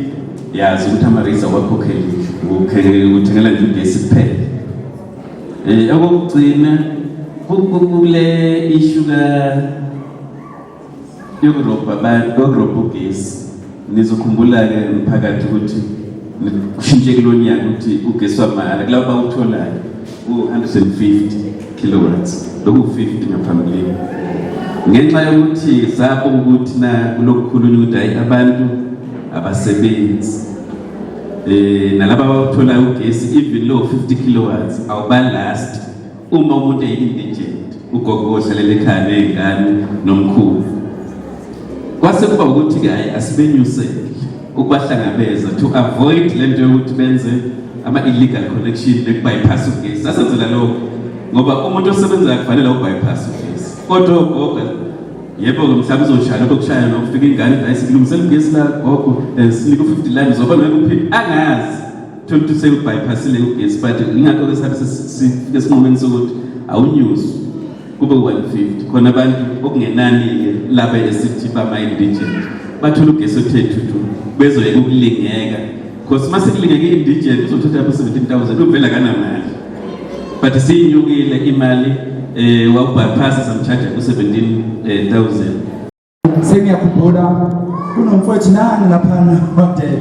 [SPEAKER 16] yazi ukuthi ama-rates awakhokhelile, uthengela nje ugesi kuphela. Okokugcina kule issue yokurobha abantu, yokurobha ugesi. Nizokhumbula-ke mphakathi ukuthi kushintshe kulo nyaka ukuthi ugesi wamahhala kulabo bawutholayo u-150 kilowatts, loku-50 ngaphambilini. Ngenxa yokuthi sabo ukuthi na kulokukhulunywa ukuthi hhayi abantu abasebenzi, nalaba abawutholayo ugesi even lo 50 kilowatts awubalast uma umuntu eyi-indigent, ugogo ohlalela ekhaya ney'ngane nomkhulu. Kwase kuba ukuthi-ke hhayi asibenyusele ukubahlangabeza to avoid le nto yokuthi benze ama-illegal connection bekubypass ugesi. Sasenzela lokho ngoba umuntu osebenzayo kufanele awubypass ugesi, kodwa ogogo yebo-ke mhlawumbe uzoshaya lokho kushaya nokufika ingane hayi sikulungisela ugesi la gogo, sinike u-50 rand uzoba ngeke uphinde angazi thola ukuthi sekubypassile ugesi. But ingakho-ke sabe sifike esinqumeni sokuthi awunyuswe kube 150 khona abantu okungenani-ke laba esithi bama-indigent bathole ugesi othe thuthu, bezoyeka ukulingeka, because uma sekulingeka i-indigent uzothatha lapho 17,000 uvela kanamali. But siyinyukile imali, wawubypass samcharge ku-17,000.
[SPEAKER 1] Sengiyakhumbula kunomfowethu nani laphana hotele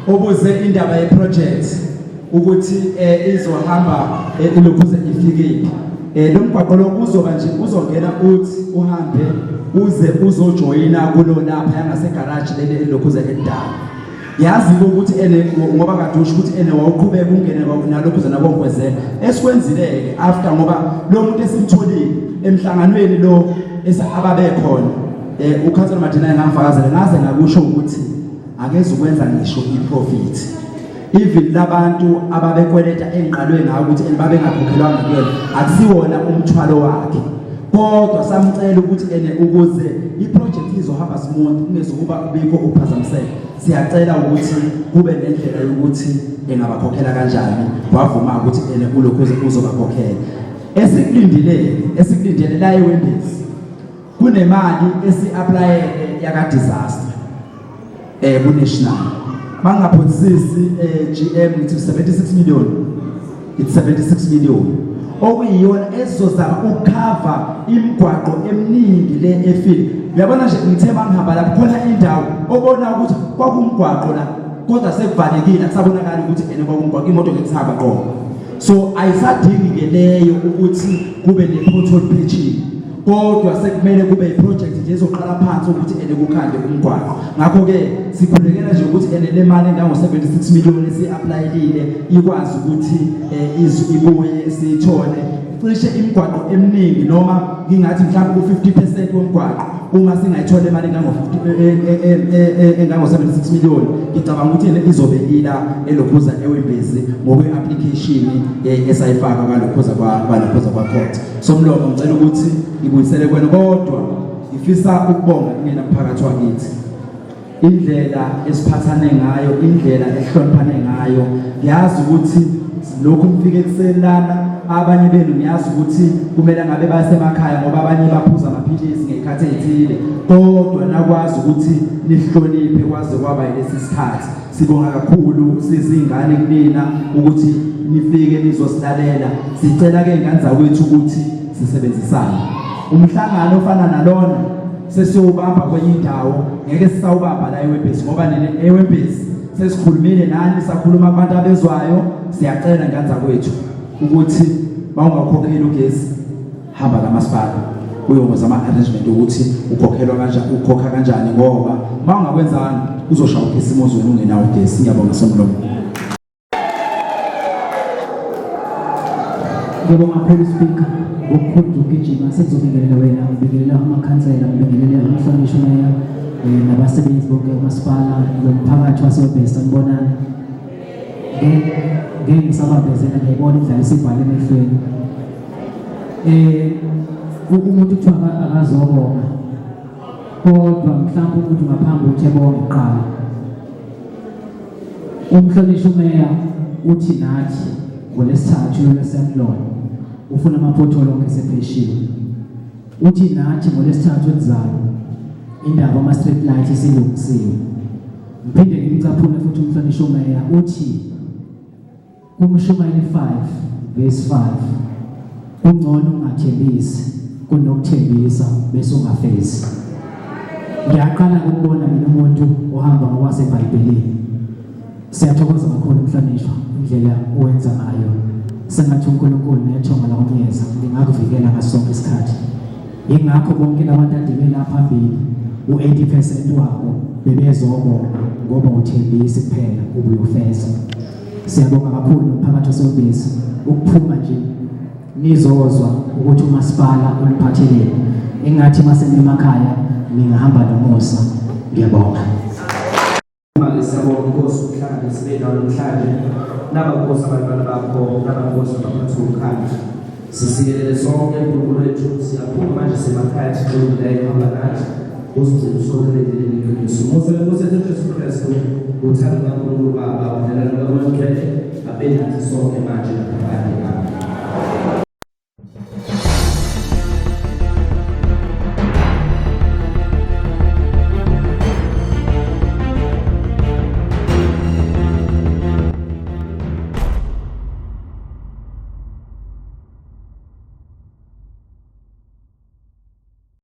[SPEAKER 1] obuze indaba ye-project. ukuthi eh, izohamba eh, ilokhuze ifikephi. Lo mgwaqo lo uzoba nje uzongena uthi uhambe uze uzojoyina kulo lapha yangasegaraji leli elilokhuze elidala. Yazi-ke ukuthi ene ngoba kade usho ukuthi ene wawuqhubeka ungene nalokhu zena konkwezela. Esikwenzile-ke after ngoba lo muntu esimtholile emhlanganweni lo ababekhona ukhansela Madina engangifakazela ngaze ngakusho ukuthi akezukwenza ngisho iprofit. Even labantu ababekweleta engiqalwe ngayo ukuthi ene babengakhokhelwanga kuyona akusiwona umthwalo wakhe. Kodwa samcela ukuthi ene ukuze iproject izohamba smooth kungezukuba kubikho ukuphazamiseka. Siyacela ukuthi kube nendlela yokuthi engabakhokhela kanjani. Wavuma ukuthi ene kulokhu uzobakhokhela. Esikulindile esikulindele la eWembezi kunemali esi-applyele yaka disaster ku national. Bangaphothisi GM ngithi 76 million. It's 76 million. Okuyiyona esizozama ukukhava imigwaqo eminingi le efile. Uyabona nje ngithe mangihamba lapho khona indawo obona ukuthi kwakumgwaqo la kodwa sekuvalekile akusabonakali ukuthi ene kwakumgwaqo imoto ngeke isahamba qobo. So ayisadingi ke leyo ukuthi kube ne-pothole patching. Kodwa sekumele kube iproject nje ezoqala phansi ukuthi ene kukhande umgwaqo. Ngakho-ke sikhulekela nje ukuthi ene le mali engango-76 million esi-applyelile ikwazi ukuthi ibuye siyithole. Cishe imigwaqo eminingi noma ngingathi mhlawumbe u-50% womgwaqo uma singayithola imali engango-76 million ngicabanga ukuthi ene izobe ila elokhuza eWembezi ngokwe-application esayifaka kwalokhuza kwalokhuza kwa-court. Somlomo ngicela ukuthi ngibuyisele kwena kodwa ngifisa ukubonga kunina mphakathi wakithi. Indlela esiphathane ngayo, indlela esihloniphane ngayo. Ngiyazi ukuthi lokhu nifike ekuseni lana abanye benu ngiyazi ukuthi kumele ngabe basemakhaya ngoba abanye baphuza amaphilisi ngey'khathi ey'thile kodwa nakwazi ukuthi nihloniphe kwaze kwaba yilesi sikhathi. Sibonga kakhulu sizingane kunina ukuthi nifike nizosilalela. Sicela-ke iy'ngane zakwethu ukuthi sisebenzisane. Umhlangano ofana nalona sesiyowubamba kwenye indawo, ngeke sisawubamba la eWembezi ngoba nina eWembezi sesikhulumile nani, sakhuluma kubantu abezwayo. Siyacela ngane zakwethu ukuthi mawungakhokheli ugesi hamba kamasipala uyokwenza ama-arrangement ukuthi ukhokhelwa kanjani, ukhokha kanjani ngoba mawungakwenzanga uzoshaya ugesi umuzi wena ungenawo ugesi. Ngiyabonga Somlomo.
[SPEAKER 14] Ngiyabonga kakhulu Speaker ngokukhulu nje ukugijima sengizobingelela wena, ngibingelela amakhansela, ngibingelele umhlonishwa meya nabasebenzi bonke umasipala nomphakathi waseWembezi. Sanibonani. Ngeke ngisabambezela, ngiyayibona indlala isibhala emehlweni. Umuntu kuthiwa akazobonga kodwa mhlawumbe umuntu ngaphambi ukuthi ebonge kuqala. Umhlonishwa umeya uthi nathi ngolwesithathu lolwesemlolo ufuna amaphotholo onke esepheshiwe. Uthi nathi ngolwesithathu oluzayo indaba ama-street light isilungisiwe. Ngiphinde ngimcaphune futhi umhlonishwa umeya uthi kuMshumayeli 5 verse 5 kungcono ungathembisi kunokuthembisa bese ungafezi. Ngiyaqala ukubona mina umuntu ohamba ngokwaseBhayibhelini. Siyathokoza kakhulu mhlonishwa indlela owenza ngayo. Sengathi uNkulunkulu nethonga lakumyeza lingakuvikela ngaso sonke isikhathi. Yingakho bonke labantu ade bela phambili u-80% wabo bebezobonga ngoba uthembisi kuphela ubuyofeza. Siyabonga kakhulu nomphakathi waseWembezi ukuphuma nje nizozwa ukuthi umasipala uniphatheleni. Engathi uma senemakhaya ningahamba nomusa. Ngiyabonga.
[SPEAKER 4] Manje siyabonga Nkosi ukuhlangana sibe nawe namhlanje. Naba Nkosi abantwana bakho, naba Nkosi abaphathi womkhandlu. Sisikelele sonke Nkulunkulu wethu, siyaphuma manje semakhaya sixolungileyo hamba nathi. Usigcine usonke endleleni yeqiniso. Umusa weNkosi yethu Jesu Kristu, uthando lukaNkulunkulu Baba, ubudlelwano bukaMoya oNgcwele, abe nathi sonke manje naphakade. Amen.